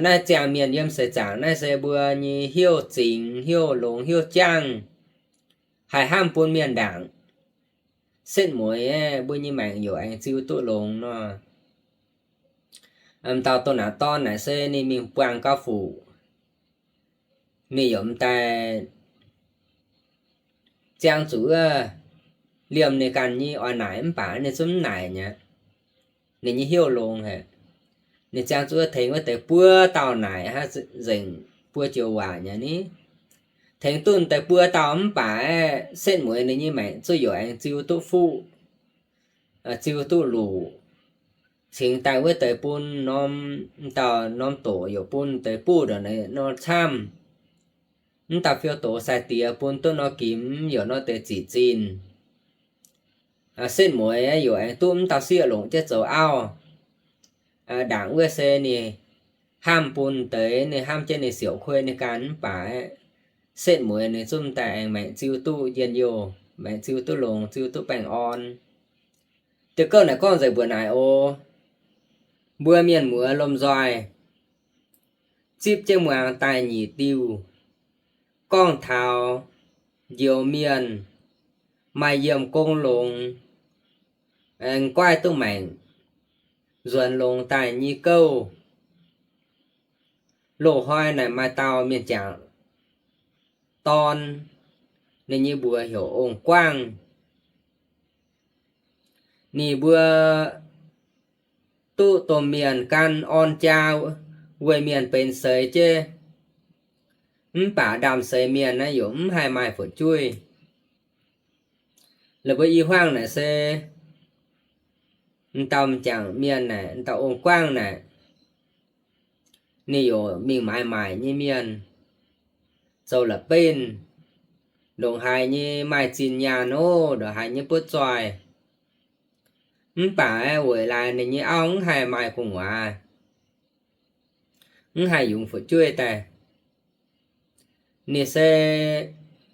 naaiv ziangh mienh yiem seix zaangc naaiv se mbuo nyei hnyouv zingx, hnyouv longx, hnyouv jangv, haih hnamv bun mienh ndaangc. Setv mueiz mbuo nyei maengc yaac aengx ziux duqv longx nor. M'dauh doh naanc dorn naaic se ninh mingh buangh gauh fuqv, ninh yaac m'daaih ziangh zuqc wuov liemh ninh ganh nyei oix naaic mv baac ninh zungv mv naaic nyei. Ninh nyei hnyouv longx haic. Ninh ziangh zuqc wuov tengx wuov deix buo dauh naaic hnangv, nzengc buo joux waac nyei ni. Tengx duqv deix buo dauh mv baac setv mueiz ninh nyei maengc zuqc yaac aengx ziux duqv fuqv, ziux duqv luqc, cingx daaih wuov deix bun norm, m'dauh norm doqc yaac bun deix buv ndongc naaiv nor camv. M'dauh fiou doqc sai-diex bun duqv nor gimx yaac nor deix ziqc zinh. Setv mueiz yaac aengx duqv m'dauh sieqv longc jienv zoux auv. Ndaangc wuov se ninh hnamv bun deix, ninh hnamv jienv ninh siouc kuei ninh ganh mv baac setv mueiz ninh zungv m'daaih aengx maengc ziux duqv njien-youh, maengc ziux duqv longx, ziux duqv baengh orn. Diuh gouv naaic gorngv nzengc mbuox naaic oc. Mbuo mienh muoz lomh nzoih zipv jienv muangx daaih nyic diuh, gorngv taux njoux mienh maaih yiem gong longx, aengx guaaiv duqv maengc, nzuonx longx daaih nyei gouv. Loz-hnoi naaic maaih dauh mienh jangc dorn, ninh nyei mbuox heuc Ong-Guaangv. Ninh mbuo duqv domh mienh gan orn jaa, weic mienh benx seix jienv, mv baac ndaamv-seix mienh naaiv yaac mv haih maaih fu'jueiv. Laaix mbuo i hmuangv naaic se m'dauh m'jangc mienh naaic, m'dauh Ong-Guaangv naaic, ninh yaac mingh maaiz maaic nyei mienh, zoux la'benv, ndongc haaix nyei maaih zinh nyaanh oc, ndongc haaix nyei butv zoih. Mv baac weic laaix ninh nyei auv mv haih maaih gu'nguaaz, mv haih yungz fu'jueiv daaih. Ninh se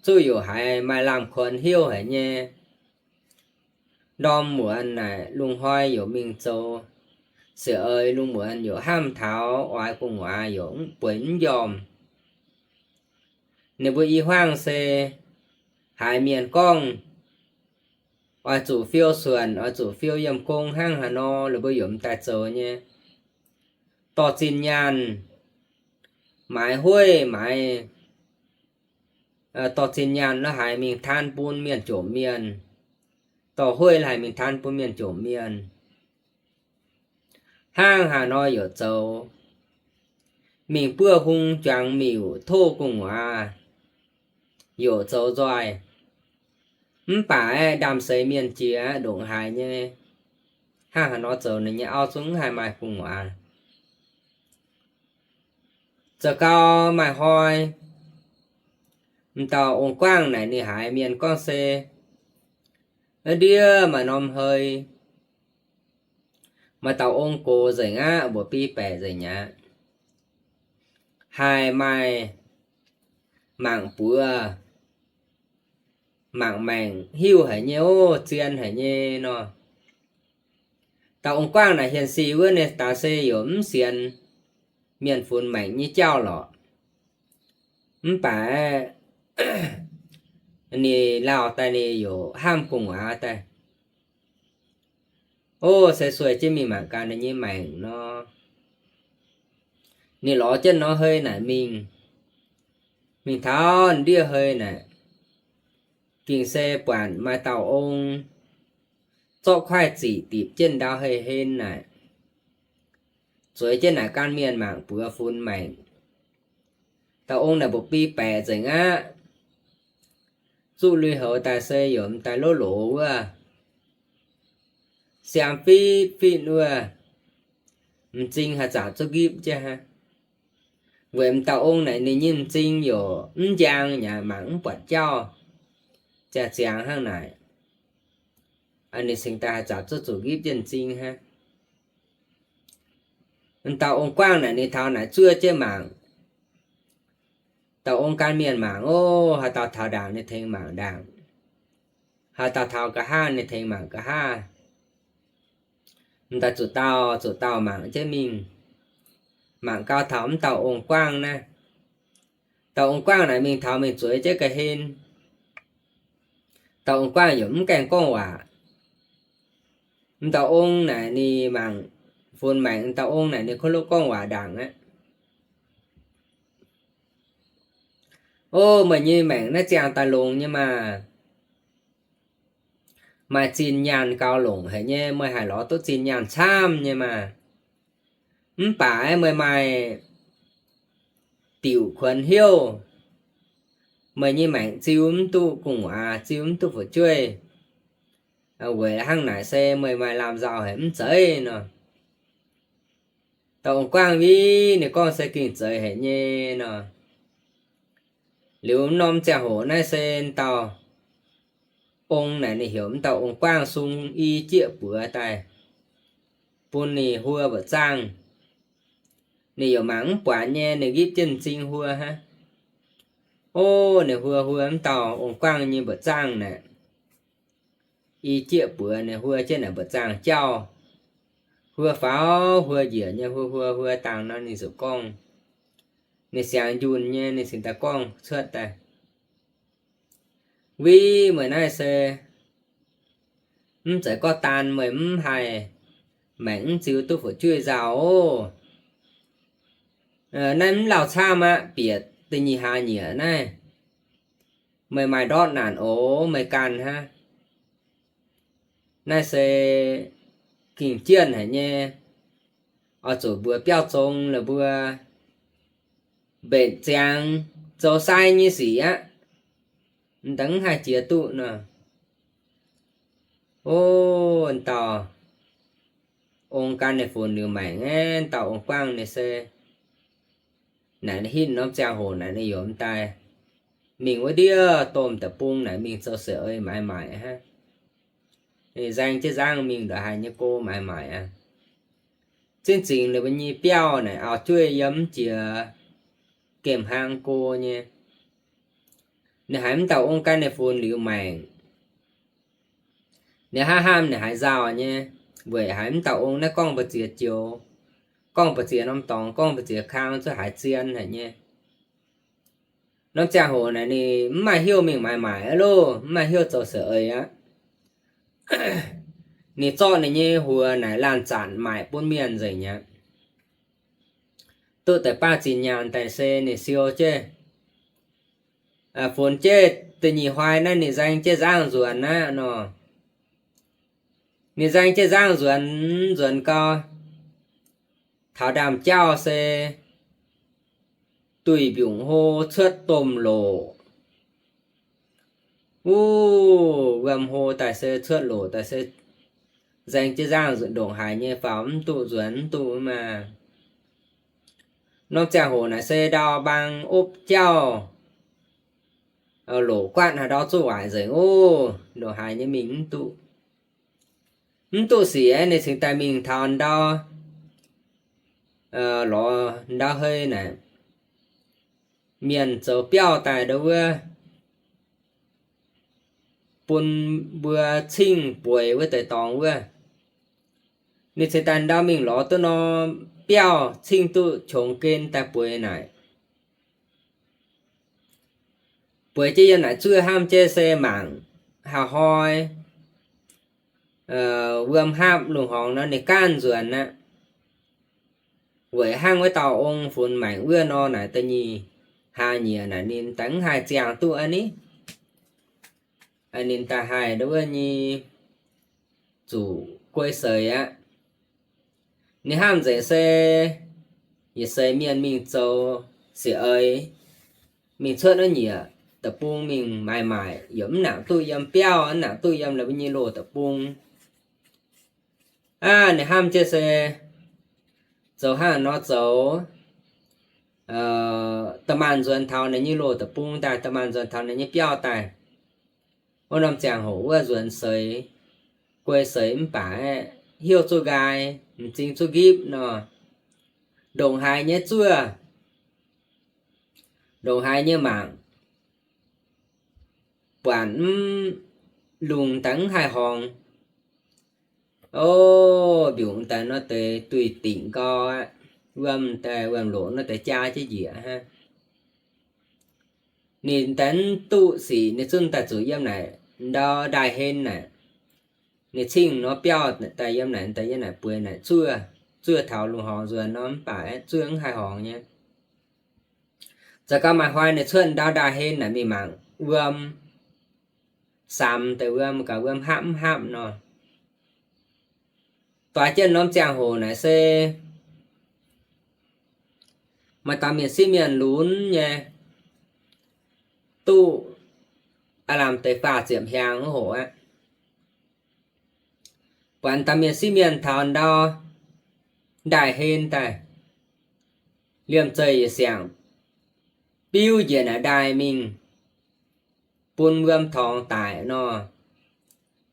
zuqv yaac haiz maaih lamh kuonx hnyouv haic nyei. Ndorm muonz naaic lungh hnoi yaac mingh zoux siec eix, lungh muonz yaac hnamv taux oix gu'nguaaz yaac bueix mv njormh. Ninh mbuo i hmuangv se haiz mienh gorngv oix zuqc fiou suonc, oix zuqc fiou yiem gong hnangv haaix nor, laaix mbuo yaac m'daaih zoux nyei. Dorh zinh nyaanh, maaiz hueiv, maaiz, dorh zinh nyaanh la'haiz mingh taan bun mienh jomc mienh, dorh hueiv la'haiz mingh taan bun mienh jomc mienh. Hnangv haaix nor yaac zoux. Mingh buov hung juangc miuc tov gu'nguaaz yaac zoux nzoih. Mv baac aeqv, ndaamv-seix mienh jiex ndongc haaix nyei, hnangv haaix nor zoux ninh nyei auv zungv mv haih maaih gu'nguaaz. Zoux gau maaih hnoi, m'dauh ong-guaangv naaic ninh haiz mienh gorngv se, ndiev maaih norm hei, maaih dauh ong gox nzengc aqv, mbuoqc biv baeqc nzengc aqv, haih maaih mangc buoz, mangc maengc hiuv haic nyei oc, zien haic nyei nor. Dauh ong-guaangv naaic hienx si wuov ninh daaih se yaac mv sienx mienh funx maengc nyei jauv lorqc. Mv baac ninh lauh daaih ninh yaac hnamv gu'nguaaz daaih, o, se sueih jienv mingh mangc gaax ninh nyei maengc nor. Ninh lorz jienv norm hei naaic mingh. Mingh taux ndiev hei naaic, gengh se buatc maaih dauh ong zorqv kuaaiv ziqc dipc jienv ndau hei-hlen naaic, zueiz jienv naaic gan mienh mangc buoz funx maengc. Dauh ong naaic mbuoqc biv baeqc nzengc aqv. Zuqv lui-houx daaih se yaac m'daaih lov loz wuov, siaam fitv fitv wuov, m'zing haih zanc zuqc nqipv jienv hnangv. Weic m'dauh ong naaic ninh nyei m'zing yaac mv njang, yaac mangc mv buatc jauv, ziangh ziangx hnangv naaic. Ninh cingx daaih haih zanc zuqc zuqc nqipv jienv m'zing hnangv. M'dauh ong-guangv naaic ninh taux naaic zuov jienv mangc. Dauh ong-gan mienh mangc, o, haaix dauh taux ndaangc ninh tengx mangc ndaangc, haaix dauh taux nqa'haav ninh tengx mangc nqa'haav. M'daaih zuqc dauh zuqc dauh mangc jienv mingh, mangc gau taux m'dauh ong-guangv naaiv. Dauh ong-guangv naaic mingh taux mingh zueiz jienv ga'hlen. Dauh ong-guangv yaac mv gaengh gorngv waac. M'dauh ong naaic ninh mangc, funx maengc, m'dauh ong naaic ninh kuv lov gorngv waac ndaangc aqv. O, meih nyei maengc naaiv ziangh daaih longx nyei maah! Maaih zinh nyaanh gaux longc haic nyei, meih haih lorz duqv zinh nyaanh camv nyei maah! Mv baac meih maaih diuc kuonx hnyouv, meih nyei maengc ziux mv duqv gu'nguaaz, ziux mv duqv fu'jueiv. Weic hnangv naaic se meih maaih lamh nzauh haic mv zeiz nor. Dauh ong-guangv win ninh gorngv se gengh zeiz haic nyei nor. Liuz norm ziangh hoc naaiv se dauh ong naaic ninh heuc m'dauh ong-guangv sung i jieqv buoz daaih bun ninh huo mba'zangh. Ninh yaac mangc mv buatc nyei, ninh nqipv jienv m'zing huo hnangv. O, ninh huo huo m'dauh ong-guangv nyei mba'zangh naaic, i jieqv buoz ninh huo jienv naaic mba'zangh jauv. Huo faaux huo njiec nyei, huo huo huo dangh nor ninh ziouc gorngv. Ninh siangx njunh nyei, ninh cingx daaih gorngv cuotv daaih, Win, meih naaiv se mv zeiz gorngv daan meih mv haih maengc mv ziux duqv fu'jueiv nzauh oc. Naaiv mv lauh camv aqv, bieqc da'nyeic hlaax nyieqc naaiv, meih maaih ndortv naanc oc, meih ganh hnangv. Naaiv se gengh jienv haic nyei. Oix zuqc mbuox biauv zong la'buo mbenc ziangx zoux sai nyei sic aqv. M'daaih mv haih jiex duqv nor. O, dauh ong gan ninh funx liuz maengc aeqv, dauh ong-guangv ninh se naaic ninh hitv norm ziangh hoc naaic ninh yaac m'daaih mingh wuov ndiev domh deic-bung naaic mingh zoux seix ei maaiz maaic hnangv. Ninh nzaeng jienv nzangv mingh ndongc haaix nyei go maaiz maaic aqv. Zinh zingc ninh mbuo nyei biauv naaic auv-jueiv yiem mv jiex, gemh hlang go nyei. Ninh haiz m'dauh ong gan ninh funx liuz maengc, ninh hnamv hnamv ninh haiz nzauh nyei, weic haiz m'dauh ong naaiv gorngv mbu'ziex joux, gorngv mbu'ziex norm dorngx, gorngv mbu'ziex kang, zuqc haiz zien haic nyei. Norm ziangh hoc naaic ninh mv maaih hnyouv mingh maaiz maaic aqv loh, mv maaih hnyouv zoux seix ei aqv. Ninh zorqv ninh nyei huox naaic laanh zanc maaic bun mienh nzengc aqv. Duqv deix baav zinh nyaanh daaih se ninh siou jienv, funx jienv da'nyeic hlaax naaiv ninh nzaeng jienv nzangv nzuonx aqv nor. Ninh nzaeng jienv nzangv nzuonx, nzuonx gau, taux ndaamv-jauv se duih mbiungc hlo cuotv domh loc. Wuov wuom hlo daaih se cuotv loc daaih se nzaeng jienv nzangv nzunc ndongc haaix nyei faaux mv duqv nzuonx mv duqv maah. Norm ziangh hoc naaic se ndau mbaang opv jauv, loc guaatv haaix ndau zuqv waaic nzengc oc, ndongc haaix nyei mingh mv duqv. Mv duqv sic aeqv, ninh cingx daaih mingh taux ndau, lorz ndau hei naaic, mienh zoux biauv daaih ndau wuov, bun mbuo cingv bueix wuov deix dorngx wuov. Ninh cingx daaih ndau mingh lorz duqv norm biauv cingv duqv qongx gen daaih bueix naaic. Bueix jienv yiem naaic zuov hnamv jienv se mangc haaix hnoi wuom hapv lungh horngx nor ninh gaanv nzuonx aqv. Weic hnangv wuov dauh ong funx maengc wuov nor naaic da'nyeic hlaax nyieqc naaic ninh daaih mv haih ziangh duqv aqv ni. Ninh daaih haih ndau wuov nyei zuqc guei seix aqv. Ninh hnamv nzengc se yietc seix mienh mingh zoux seix eix, mingh cuotv wuov nyieqc deic-bung mingh maaiz maaic, yaac mv nangc duqv yiem biauv, mv nangc duqv yiem la'mbuo nyei loz deic-bung. Aav, ninh hnamv jienv se zoux hnangv nor zoux, domh maanh nzuonx taux ninh nyei loz deic-bung daaih, domh maanh nzuonx taux ninh nyei biauv daaih, wuov norm ziangh hoc wuov nzuonx seix, guei seix mv baac heuc zuqc nqaai, m'zing zuqc nqipv nor, ndongc haaix nyei zuov, ndongc haaix nyei mangc, buatc mv lungh daaih mv haih horngz. O, mbiungc daaih nor deix duih dingc gau aqv. Wuom daaih wuom-loc nor deix jaa jienv njiec hnangv. Ninh daaih mv duqv sic, ninh zungv daaih zuqc yiem naaic ndau ndaaih-hlen naaic. Ninh cingh nor biauv daaih yiem naaic, daaih yiem naaic bueix naaic zuov, zuov taux lungh horngz nzuonx nor mv baac zuov mv haih horngz nyei. Za'gengh maaih hnoi ninh cuotv ndau ndaaih-hlen naaic mingh mangc wuom, samx deix wuom, gaax wuom hapv mv hapv nor. Doix jienv norm ziangh hoc naaic se maaih dauh mienh sieqv mienh lunx nyei, duqv aav lamh deix faah ziepc hnyangx wuov hoc aqv. Buatc dauh mienh sieqv mienh taux ndau ndaaih-hlen daaih, liemh zeih yietc siangx biuv njiec naaic ndaaih mingh bun wuom torngx daic nor,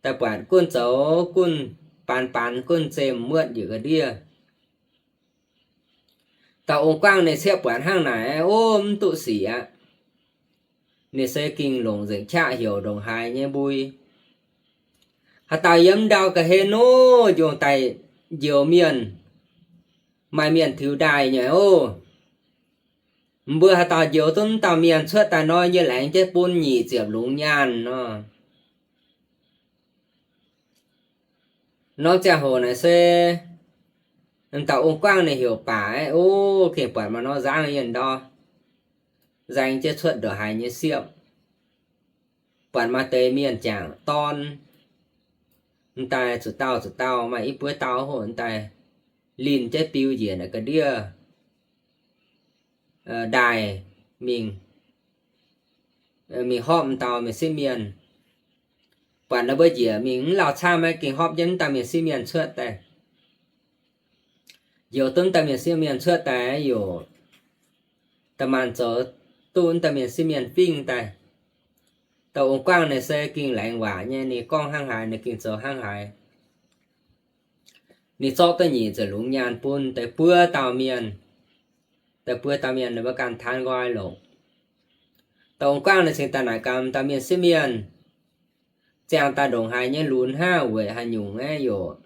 daaih buatc gunv zoux gunv baanz baanz gunv zemh muotv njiec ga'ndiev. Dauh ong-guangv ninh cieqv buatc hnangv naaic, o, mv duqv sic aqv. Ninh se gengh longc nzengc qaqv heuc ndongc haaix nyei mbui. Haaix dauh yiem ndau ga'hlen nor, njongc daaih njoux mienh, maaih mienh tiux ndaaih nyei oc. Mbuo haaix dauh njoux duqv mv dauh mienh cuotv daaih nor, yie laengz jienv bun nyic ziepc lungz nyaanh nor. Norm ziangh hoc naaic se dauh ong-guangv ninh heuc baac, o, gengh buatc maaih norm nzangv yienh ndau, nzaeng jienv cuotv ndongc haaix nyei siepv. Buatc maaih deix mienh jangc dorn, m'daaih zuqc dauh zuqc dauh, maaih i buo dauh hoc m'daaih linh jienv biu njiec naaic ga'ndiev ndaaih mingh, mingh horpc m'dauh mienh sieqv mienh. Buatc ninh mbuo njiec mingh mv lauh camv, gengh horpc jienv m'dauh mienh sieqv mienh cuotv daaih. Njoux duqv m'dauh mienh sieqv mienh cuotv daaih yaac domh maanh zoux duqv m'dauh mienh sieqv mienh fingv daaih. Dauh ong-guangv naaic se gengh laengz waac nyei, ninh gorngv hnangv haaix ninh gengh zoux hnangv haaix. Ninh zorqv duqv nyic ziepc lungz nyaanh bun deix buo dauh mienh. Deix buo dauh mienh ninh mbuo ganh taan nqoi longc. Dauh ong-guangv ninh cingx daaih naaic gaax dauh mienh sieqv mienh, ziangh daaih ndongc haaix nyei lunx hnangv, weic haaix nyungc aeqv, yaac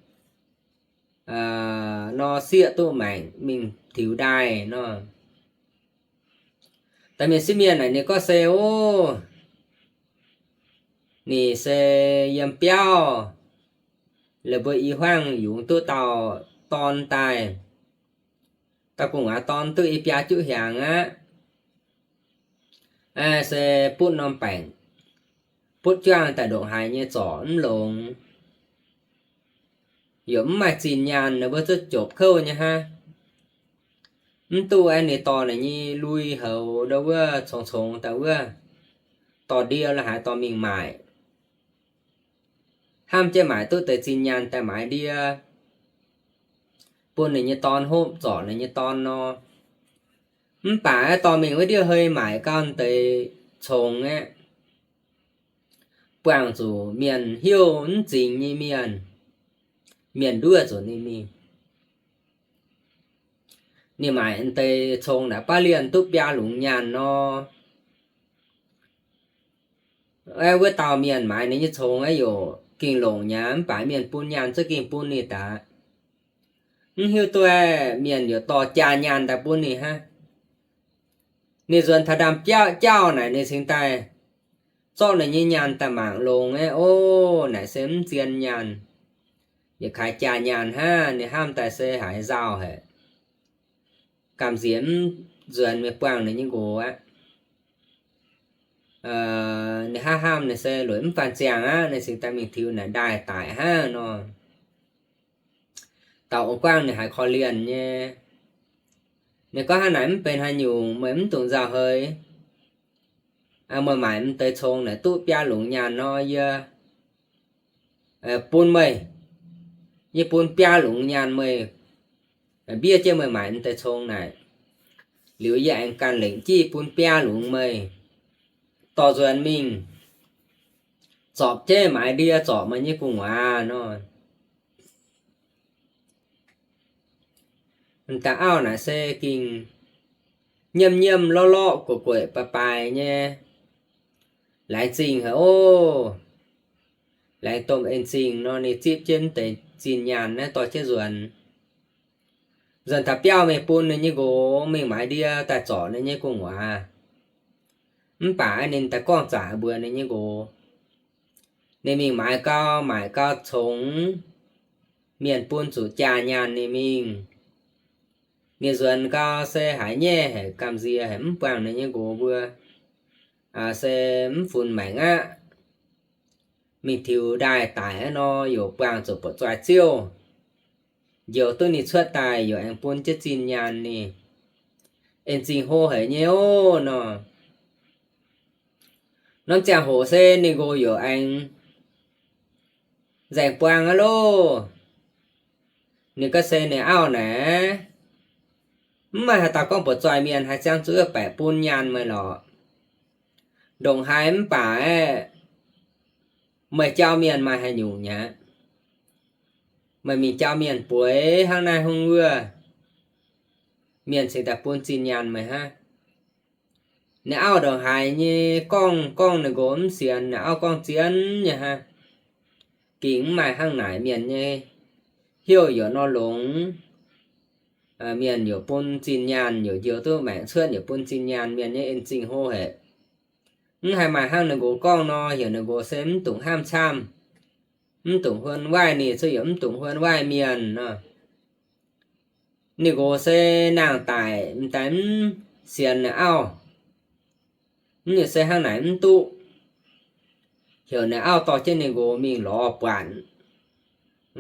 nor sieqv duqv maengc mingh tiux ndaaih nor. Dauh mienh sieqv mienh naaic ninh gorngv se, o, ninh se yiem biauv, laaix mbuo i hmuangv yungz duqv dauh dorn daaih. Dauh gu'nguaaz dorn duqv i biaa juqv hnyangx aqv. Se butv norm baengc, butv juangv daaih ndongc haaix nyei zorc mv longx. Yaac mv maaih zinh nyaanh, ninh mbuo zuqc jopc kouv nyei hnangv. Mv duqv aeqv, ninh dorh ninh nyei lui-houx ndau wuov congx-congx daaih wuov, dorh ndie la'haaix dorh mingh maaic. Hnamv jienv maaic duqv deix zinh nyaanh daaih maaiz ndie bun ninh nyei dorn hopv, zorc ninh nyei dorn nor. Mv baac aeqv, dorh mingh wuov ndiev hei maaic gau deix congx aeqv, buangh zuqc mienh hnyouv mv zingx nyei mienh, mienh nduov zuqc ninh mingh. Ninh maaic deix congx naaic baav lienh duqv biaa lungz nyaanh nor. Aeqv, wuov dauh mienh maaiz ninh nyei congx aeqv, yaac gengh longc nyei, mv baac mienh bun nyaanh za'gengh bun ninh daaih. Mv hiuv duqv mienh yaac dorh jaa nyaanh daaih bun ninh hnangv. Ninh nzuonx taux ndaamv-jauv, jauv naaic ninh cingx daaih zorqv ninh nyei nyaanh daaih mangc longx aeqv, o, naaic se mv zien nyaanh, yietc kaaix jaa nyaanh hnangv. Ninh hnamv daaih se haiz nzauh haic, gamh nziex mv nzuonx mingh buangh ninh nyei nqox aqv. Ninh hnamv hnamv ninh se lueic mv faanh ziangh aqv, ninh cingx daaih mingh tiux naaic ndaaih daic hnangv nor. Dauh ong-guangv ninh haiz korv-lienh nyei. Ninh gorngv, hnangv naaic mv benx haaix nyungc, meih mv dungx nzauh heix. Meih maaic m'deix congx naaic duqv biaa lungz nyaanh nor, yie bun meih, yie bun biaa lungz nyaanh meih Mbiev jienv meih maaic m'deix congx naaic. Liuz yie aengx ganh lengc jiv bun biaa lungz meih dorh nzuonx mingh zorpc jienv maaiz ndie, zorpc meih nyei gu'nguaaz nor. M'daaih auv naaic se gengh nyiemv nyiemv lorqv lorqv gueic gueic baaix baaix nyei, laengz zingh haic oc. Laengz domh en zingh nor, ninh zipv jienv deix zinh nyaanh naaiv dorh jienv nzuonx. Nzuonx taux biauv mingh bun ninh nyei nqox mingh maaiz ndie daaih zorpc ninh nyei gu'nguaaz. Mv baac ninh daaih gorngv zaqc mbuox ninh nyei nqox, ninh mingh maaiz gau, maaic gau congx mienh bun zuqc jaa nyaanh ninh mingh. Ninh nzuonx gau se haiz nyaiv haic, gamh nziex haic, mv buangh ninh nyei nqox mbuo, se mv funx maengc aqv. Mingh tiux ndaaih daic aqv nor, yaac buangh zuqc buoqc zoih ziouv. Njoux duqv ninh cuotv daaih yaac aengx bun jienv zinh nyaanh ninh. En zingh hlo haic nyei oc nor. Norm ziangh hoc se ninh nqox yaac aengx nzaeng buang aqv loh. Ninh gorngv se ninh auv naaic, mv maaih haaix dauh gorngv buoqc zoih mienh haih ziangh zuqc baeqc bun nyaanh meih lorqc. Ndongc haaix mv baac aeqv, meih jauv mienh maaih haaix nyungc mi'aqv. Meih mingh jauv mienh bueix hnangv naaiv hnangv wuov, mienh cingx daaih bun zinh nyaanh meih hnangv. Ninh auv ndongc haaix nyei gorngv, gorngv ninh nqox mv sienx, ninh auv gorngv zien nyei hnangv. Gengh mv maaih hnangv naaic mienh nyei heuc yaac nor longx. Mienh yaac bun zinh nyaanh, yaac njoux duqv maengc cuotv yaac bun zinh nyaanh, mienh nyei en zingh hlo haic. Mv haih maaih hnangv ninh nqox gorngv nor, heuc ninh nqox se mv dungx hnamv camv, mv dungx huon waaiv ninh, cuotv yaac mv dungx huon waaiv mienh nor. Ninh nqox se nangh daic m'daaih mv sienx ninh auv. Mv nyungc se hnangv naaic mv duqv. Heuc ninh auv dorh jienv ninh nqox mingh lorz buatc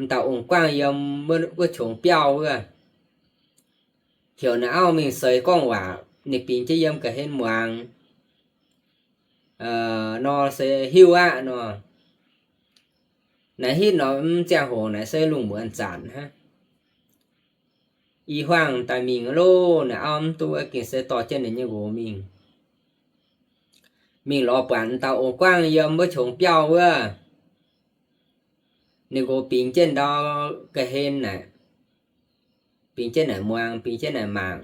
m'dauh ong-guaangv yiem wuov qongx biauv wuov. Heuc ninh auv mingh seix gorngv waac, ninh bingx jienv yiem ga'hlen muangx nor se hiuv aqv nor. Naaiv hitv norm ziangh hoc naaic se lungh muonz zanc hnangv. I hmuangx daaih mingh loh, ninh auv mv duqv, gengh se dorh jienv ninh nyei nqox mingh. Mingh lorz buatc m'dauh ong-guaangv yiem wuov qongx biauv wuov. Ninh nqox bingx jienv ndau ga'hlen naaic, bingx jienv naaic muangx, bingx jienv naaic mangc.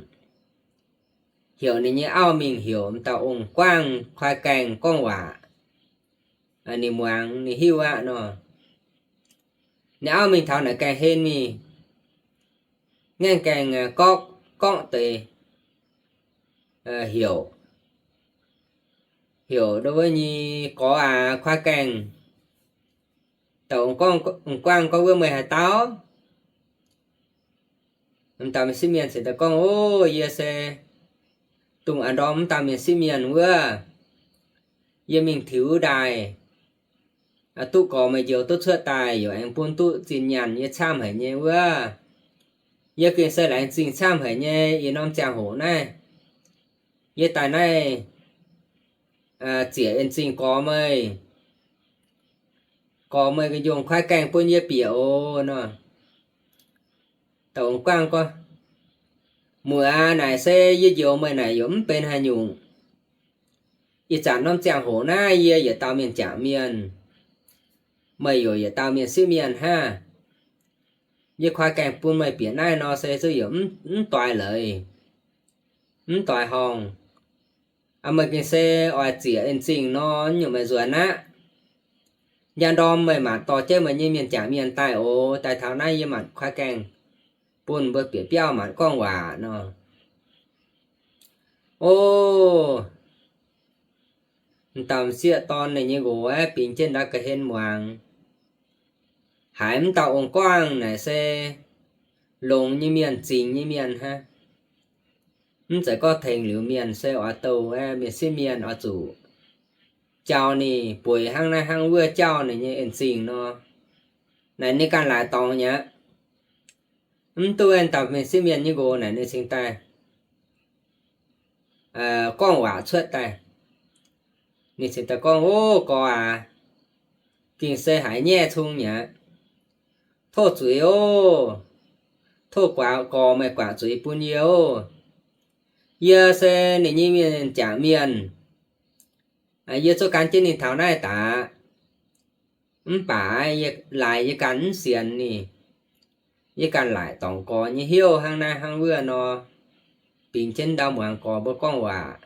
Heuc ninh nyei auv mingh heuc m'dauh ong-guaangv kuaai gaengh gorngv waac. Ninh muangx ninh hiuv aqv nor. Ninh auv mingh taux naaic ga'hlen mingh, ngaengv gaengh gorngv, gorngv deix heuc, heuc ndau wuov nyei gorx aac, kuaai gaengh, dauh ong-guaangv gorngv wuov meih haaix dauh? M'dauh mienh sieqv mienh cingx daaih gorngv, Ov, yie se dongh a'ndorm m'dauh mienh sieqv mienh wuov. Yie mingh tiux ndaaih, duqv gorx meih njoux duqv cuotv daaih, yaac aengx bun duqv zinh nyaanh yie camv haic nyei wuov. Yie gengh se laengz zingh camv haic nyei. Ih norm ziangh hoc naaiv yie daaih naaiv ziec en zingh gorx meih, gorx meih nyungc kuaai gaengh bun yie bieqc oc nor. Dauh ong-guaangv gorngv, Muoc aac, naaic se yie njoux meih naaic yaac mv benx haaix nyungc. Ih zanc norm ziangh hoc naaiv yie yietc dauh mienh jangc mienh, meih yaac yietc dauh mienh sieqv mienh hnangv. Yie kuaai gaengh bun meih bieqc naaiv nor se zuqc yaac mv doix leiz, mv doix horngh. Meih gengh se oix ziec en zingh nor, nyungc meih nzuonx aqv. Njang ndorm meih maanc dorh jienv meih nyei mienh jangc mienh daaih oc. Daaih taux naaiv yie maanc kuaai gaengh bun mbuo bieqc biauv maanc gorngv waac nor. Ov, m'dauh m'sieqv dorn ninh nyei nqox aeqv, bingx jienv ndau ga'hlen muangx, haiz m'dauh ong-guaangv naaic se longx nyei mienh, zingx nyei mienh hnangv. Mv zeiz gorngv tengx liuz mienh se oix douh aeqv, mienh sieqv mienh oix zuqc jauv ninh bueix hnangv naaiv hnangv wuov jauv ninh nyei en zingh nor. Naaic ninh ganh laaic dorngx nyei aqv. Mv duqv, dauh mienh sieqv mienh nyei nqox naaic ninh cingx daaih gorngv waac cuotv daaih. Ninh cingx daaih gorngv, Ov, gorx aac, gengh se haiz nyaiv cung nyei aqv. Tov zuiz oc. tov guaax gorx meih guangc zuiz bun yie oc. Yie se ninh nyei mienh jangc mienh. Yie zuqc gan jienv ninh taux naaiv daaih. Mv baac yie laaix yie ganh mv sienx ninh. Yie ganh laaic dorngc gorx nyei hnyouv hnangv naaiv hnangv wuov nor, bingx jienv ndau muangx gorx mbuo gorngv waac.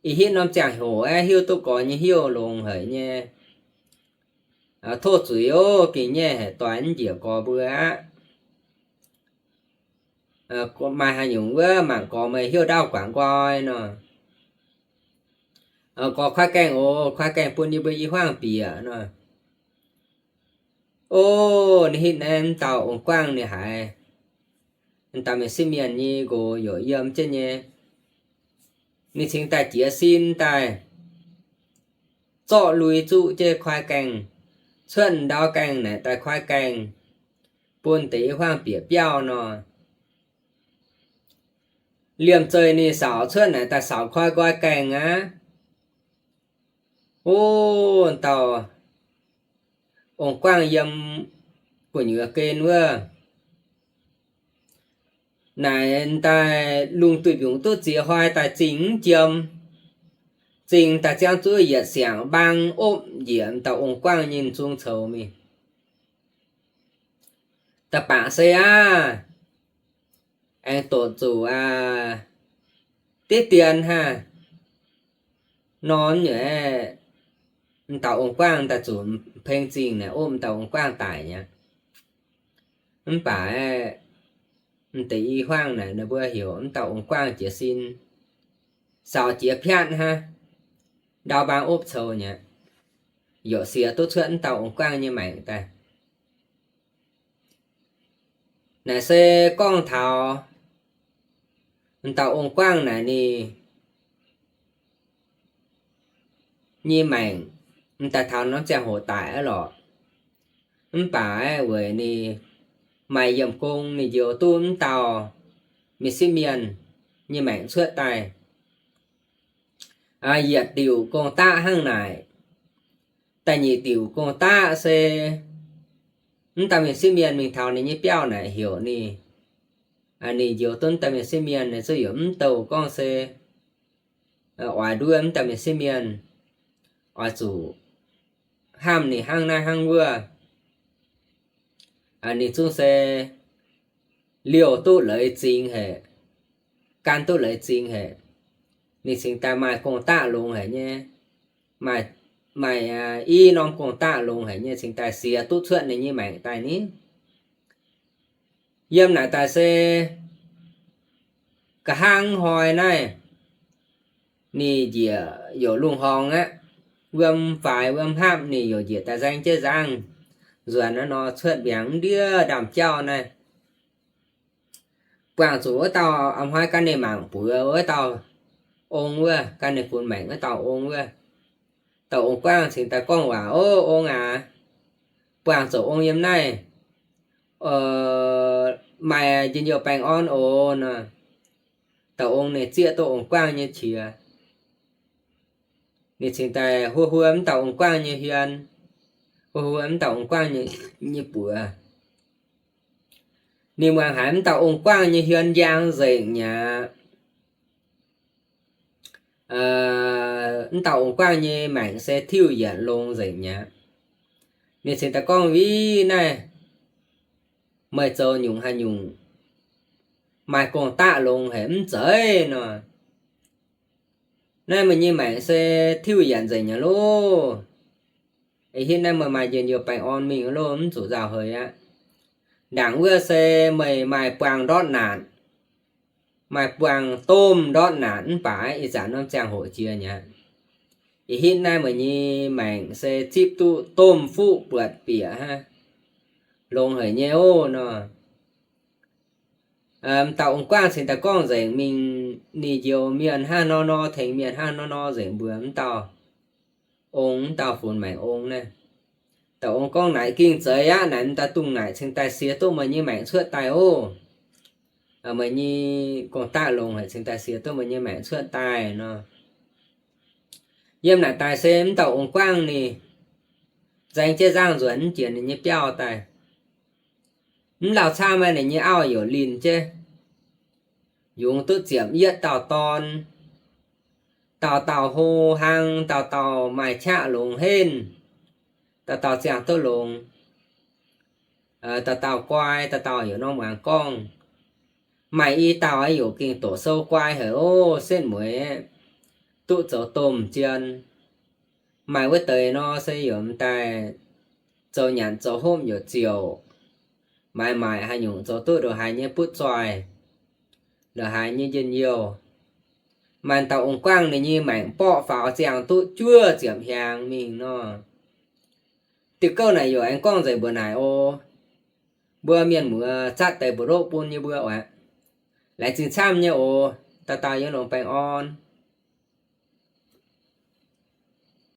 Ih hitv norm ziangh hoc aeqv, hiuv duqv gorx nyei hnyouv longx haic nyei. Tov zuiz oc, gengh nyaiv haic, doix mv njiec gorx mbuo aqv. Maaih haaix nyungc wuov mangc gorx meih hnyouv ndaauv guangc nqoi nor. Gorx kuaaiv gaengh oc, kuaaiv gaengh bun yie mbuo i hmuangv bieqc nor. Ov, ninh hitv naaiv mv dauh ong-guangv ninh haiz dauh mienh sieqv mienh nyei nqox yaac yiem jienv nyei. Ninh cingx daaih jiez sin daaih zorqv lui zuqv jienv kuaaiv gaengh, cuotv ndau gaengh naaic daaih kuaaiv gaengh, bun deix i hmuangv bieqc biauv nor. Liemh zeih ninh saauc cuotv naaic daaih saauc kuaaiv nqoi gaengh aqv. Ov, dauh ong-guangv yiem gu'nyuoz gen wuov, naaic daaih lungh duih mbiungc duqv ziex hnoi daaih zingh mv jiem. Zingh daaih ziangv zuqv yietc siangx mbaang opv njiec dauh ong-guangv nyei zung coux mingh. Da'bangc se aqv, aengx doqc zuqc aa, diqv dien hnangv nor nyei, dauh ong-guangv daaih zuqc peng zingh naaic opv dauh ong-guangv daic nyei. Mv baac deix i hmuangv naaic ninh mbuo heuc mv dauh ong-guangv jiez sin, saauc jiex piatv hnangv, ndau mbaang opv coux nyei, yaac siex duqv cuotv mv dauh ong-guangv nyei maengc daaih. Naaic se gorngv taux dauh ong-guangv naaic ninh nyei maengc, m'daaih taux norm ziangh hoc daic aqv lorqc. Mv baac weic ninh maaih yiemh gong, ninh njoux duqv mv dauh mienh sieqv mienh nyei maengc cuotv daaih. Yietc diuc gong-daqv hnangv naaic. Da'nyeic diuc gong-daqv se mv dauh mienh sieqv mienh mingh taux ninh nyei biauv naaic heuc ninh, ninh njoux duqv mv dauh mienh sieqv mienh, ninh zungv yaac mv douh gorngv se oix nduov mv dauh mienh sieqv mienh, oix zuqc hnamv ninh hnangv naaiv hnangv wuov. Ninh zungv se liouh duqv leiz zingx haic, gan duqv leiz zingx haic. Ninh cingx daaih maaih gong-daqv longx haic nyei, maaih i norm gong-daqv longx haic nyei, cingx daaih siex duqv cuotv ninh nyei maengc daaih ni. Yiem naaic daaih se nqa'haav hnoi naaiv, ninh njiec youc lungh horngx aqv. Wuom faix wuom hapv ninh youc njiec daaih nzaeng jienv nzangv, nzuonx naaiv nor cuotv mbiaangx ndiev ndaamv-jauv naaiv. Buangh zuqc wuov dauh a'hnoi gan ninh mangc buoz wuov dauh ong wuov, gan ninh funx maengc wuov dauh ong wuov. Dauh ong-guangv cingx daaih gorngv waac, Ov, ong aac, buangh zoux ong yiem naaiv maaih njien-youh baengh orn oc nor. Dauh ong ninh zieqv duqv ong-guangv nyei qiex. Ninh cingx daaih huov huov mv dauh ong-guangv nyei hmien, huov huov mv dauh ong-guangv nyei buoz. Ninh muangx haiz mv dauh ong-guangv nyei hmien njang nzengc mi'aqv. Mv dauh ong-guangv nyei maengc se tiuv yienc longx nzengc mi'aqv. Ninh cingx daaih gorngv, Ih, naaiv meih zoux nyungc haaix nyungc maaih gong-daqv longx haic mv zeiz nor? Naaiv meih nyei maengc se tiuv yienc nzengc mi'aqv loh. Ih hitv naaiv meih maaih njien-youh baengh orn mingh loh, mv zuqc nzauh heix aqv. Ndaangc wuov se meih maaih buangh ndortv naanc, maaih buangh domh ndortv naanc mv baac ih zanc norm ziangh hoc jiex mi'aqv. Ih hitv naaiv meih nyei maengc se zipv duqv domh fuqv buatc bieqc hnangv. Longx haic nyei oc nor. M'dauh ong-guangv cingx daaih gorngv nzengc mingh ninh njoux mienh hnangv nor nor, tengx mienh hnangv nor nor nzengc mbuox m'dauh ong, m'dauh funx maengc ong naaiv. Dauh ong gorngv, Naaic gingh zeiz aqv. Naaic m'daaih dungh naaic cingx daaih siex duqv meih nyei maengc cuotv daaih oc. Meih nyei gong-daqv longx haic, cingx daaih siex duqv meih nyei maengc cuotv daaih nor. Yiem naaic daaih se m'dauh ong-guangv ninh nzaeng jienv nzangv nzuonx mv jiex ninh nyei biauv daaih. Mv lauh camv maaih ninh nyei auv-youc linh jienv, yungz duqv ziepc yietv dauh dorn. Dauh dauh hlo hlang, dauh dauh maaih qaqv longx henv, dauh dauh ziangh duqv longx, dauh dauh guai, dauh dauh heuc norm muangx gorngv. Maaih i dauh aqv, youc gengh doqc sou guai haic ov, setv mueiz duqv zoux domh zien. Maaih wuov deix nor se youc m'daaih zoux nyanc zoux hopv youc ziouc, maaiz maaic haaix nyungc zoux duqv ndongc haaix nyei butv zoih, ndongc haaix nyei njien-youh. Maaih dauh ong-guangv ninh nyei maengc borqv faaux ziangh duqv juov ziepc hnyangx mingh nor. Diuh gouv naaic youc aengx gorngv nzengc mbuox naaic oc. Mbuo mienh muoz zatv deix mbu'ndoqv bun yie mbuo oc. Laengz zingh camv nyei oc. Dauh dauh yiem longx baengh orn.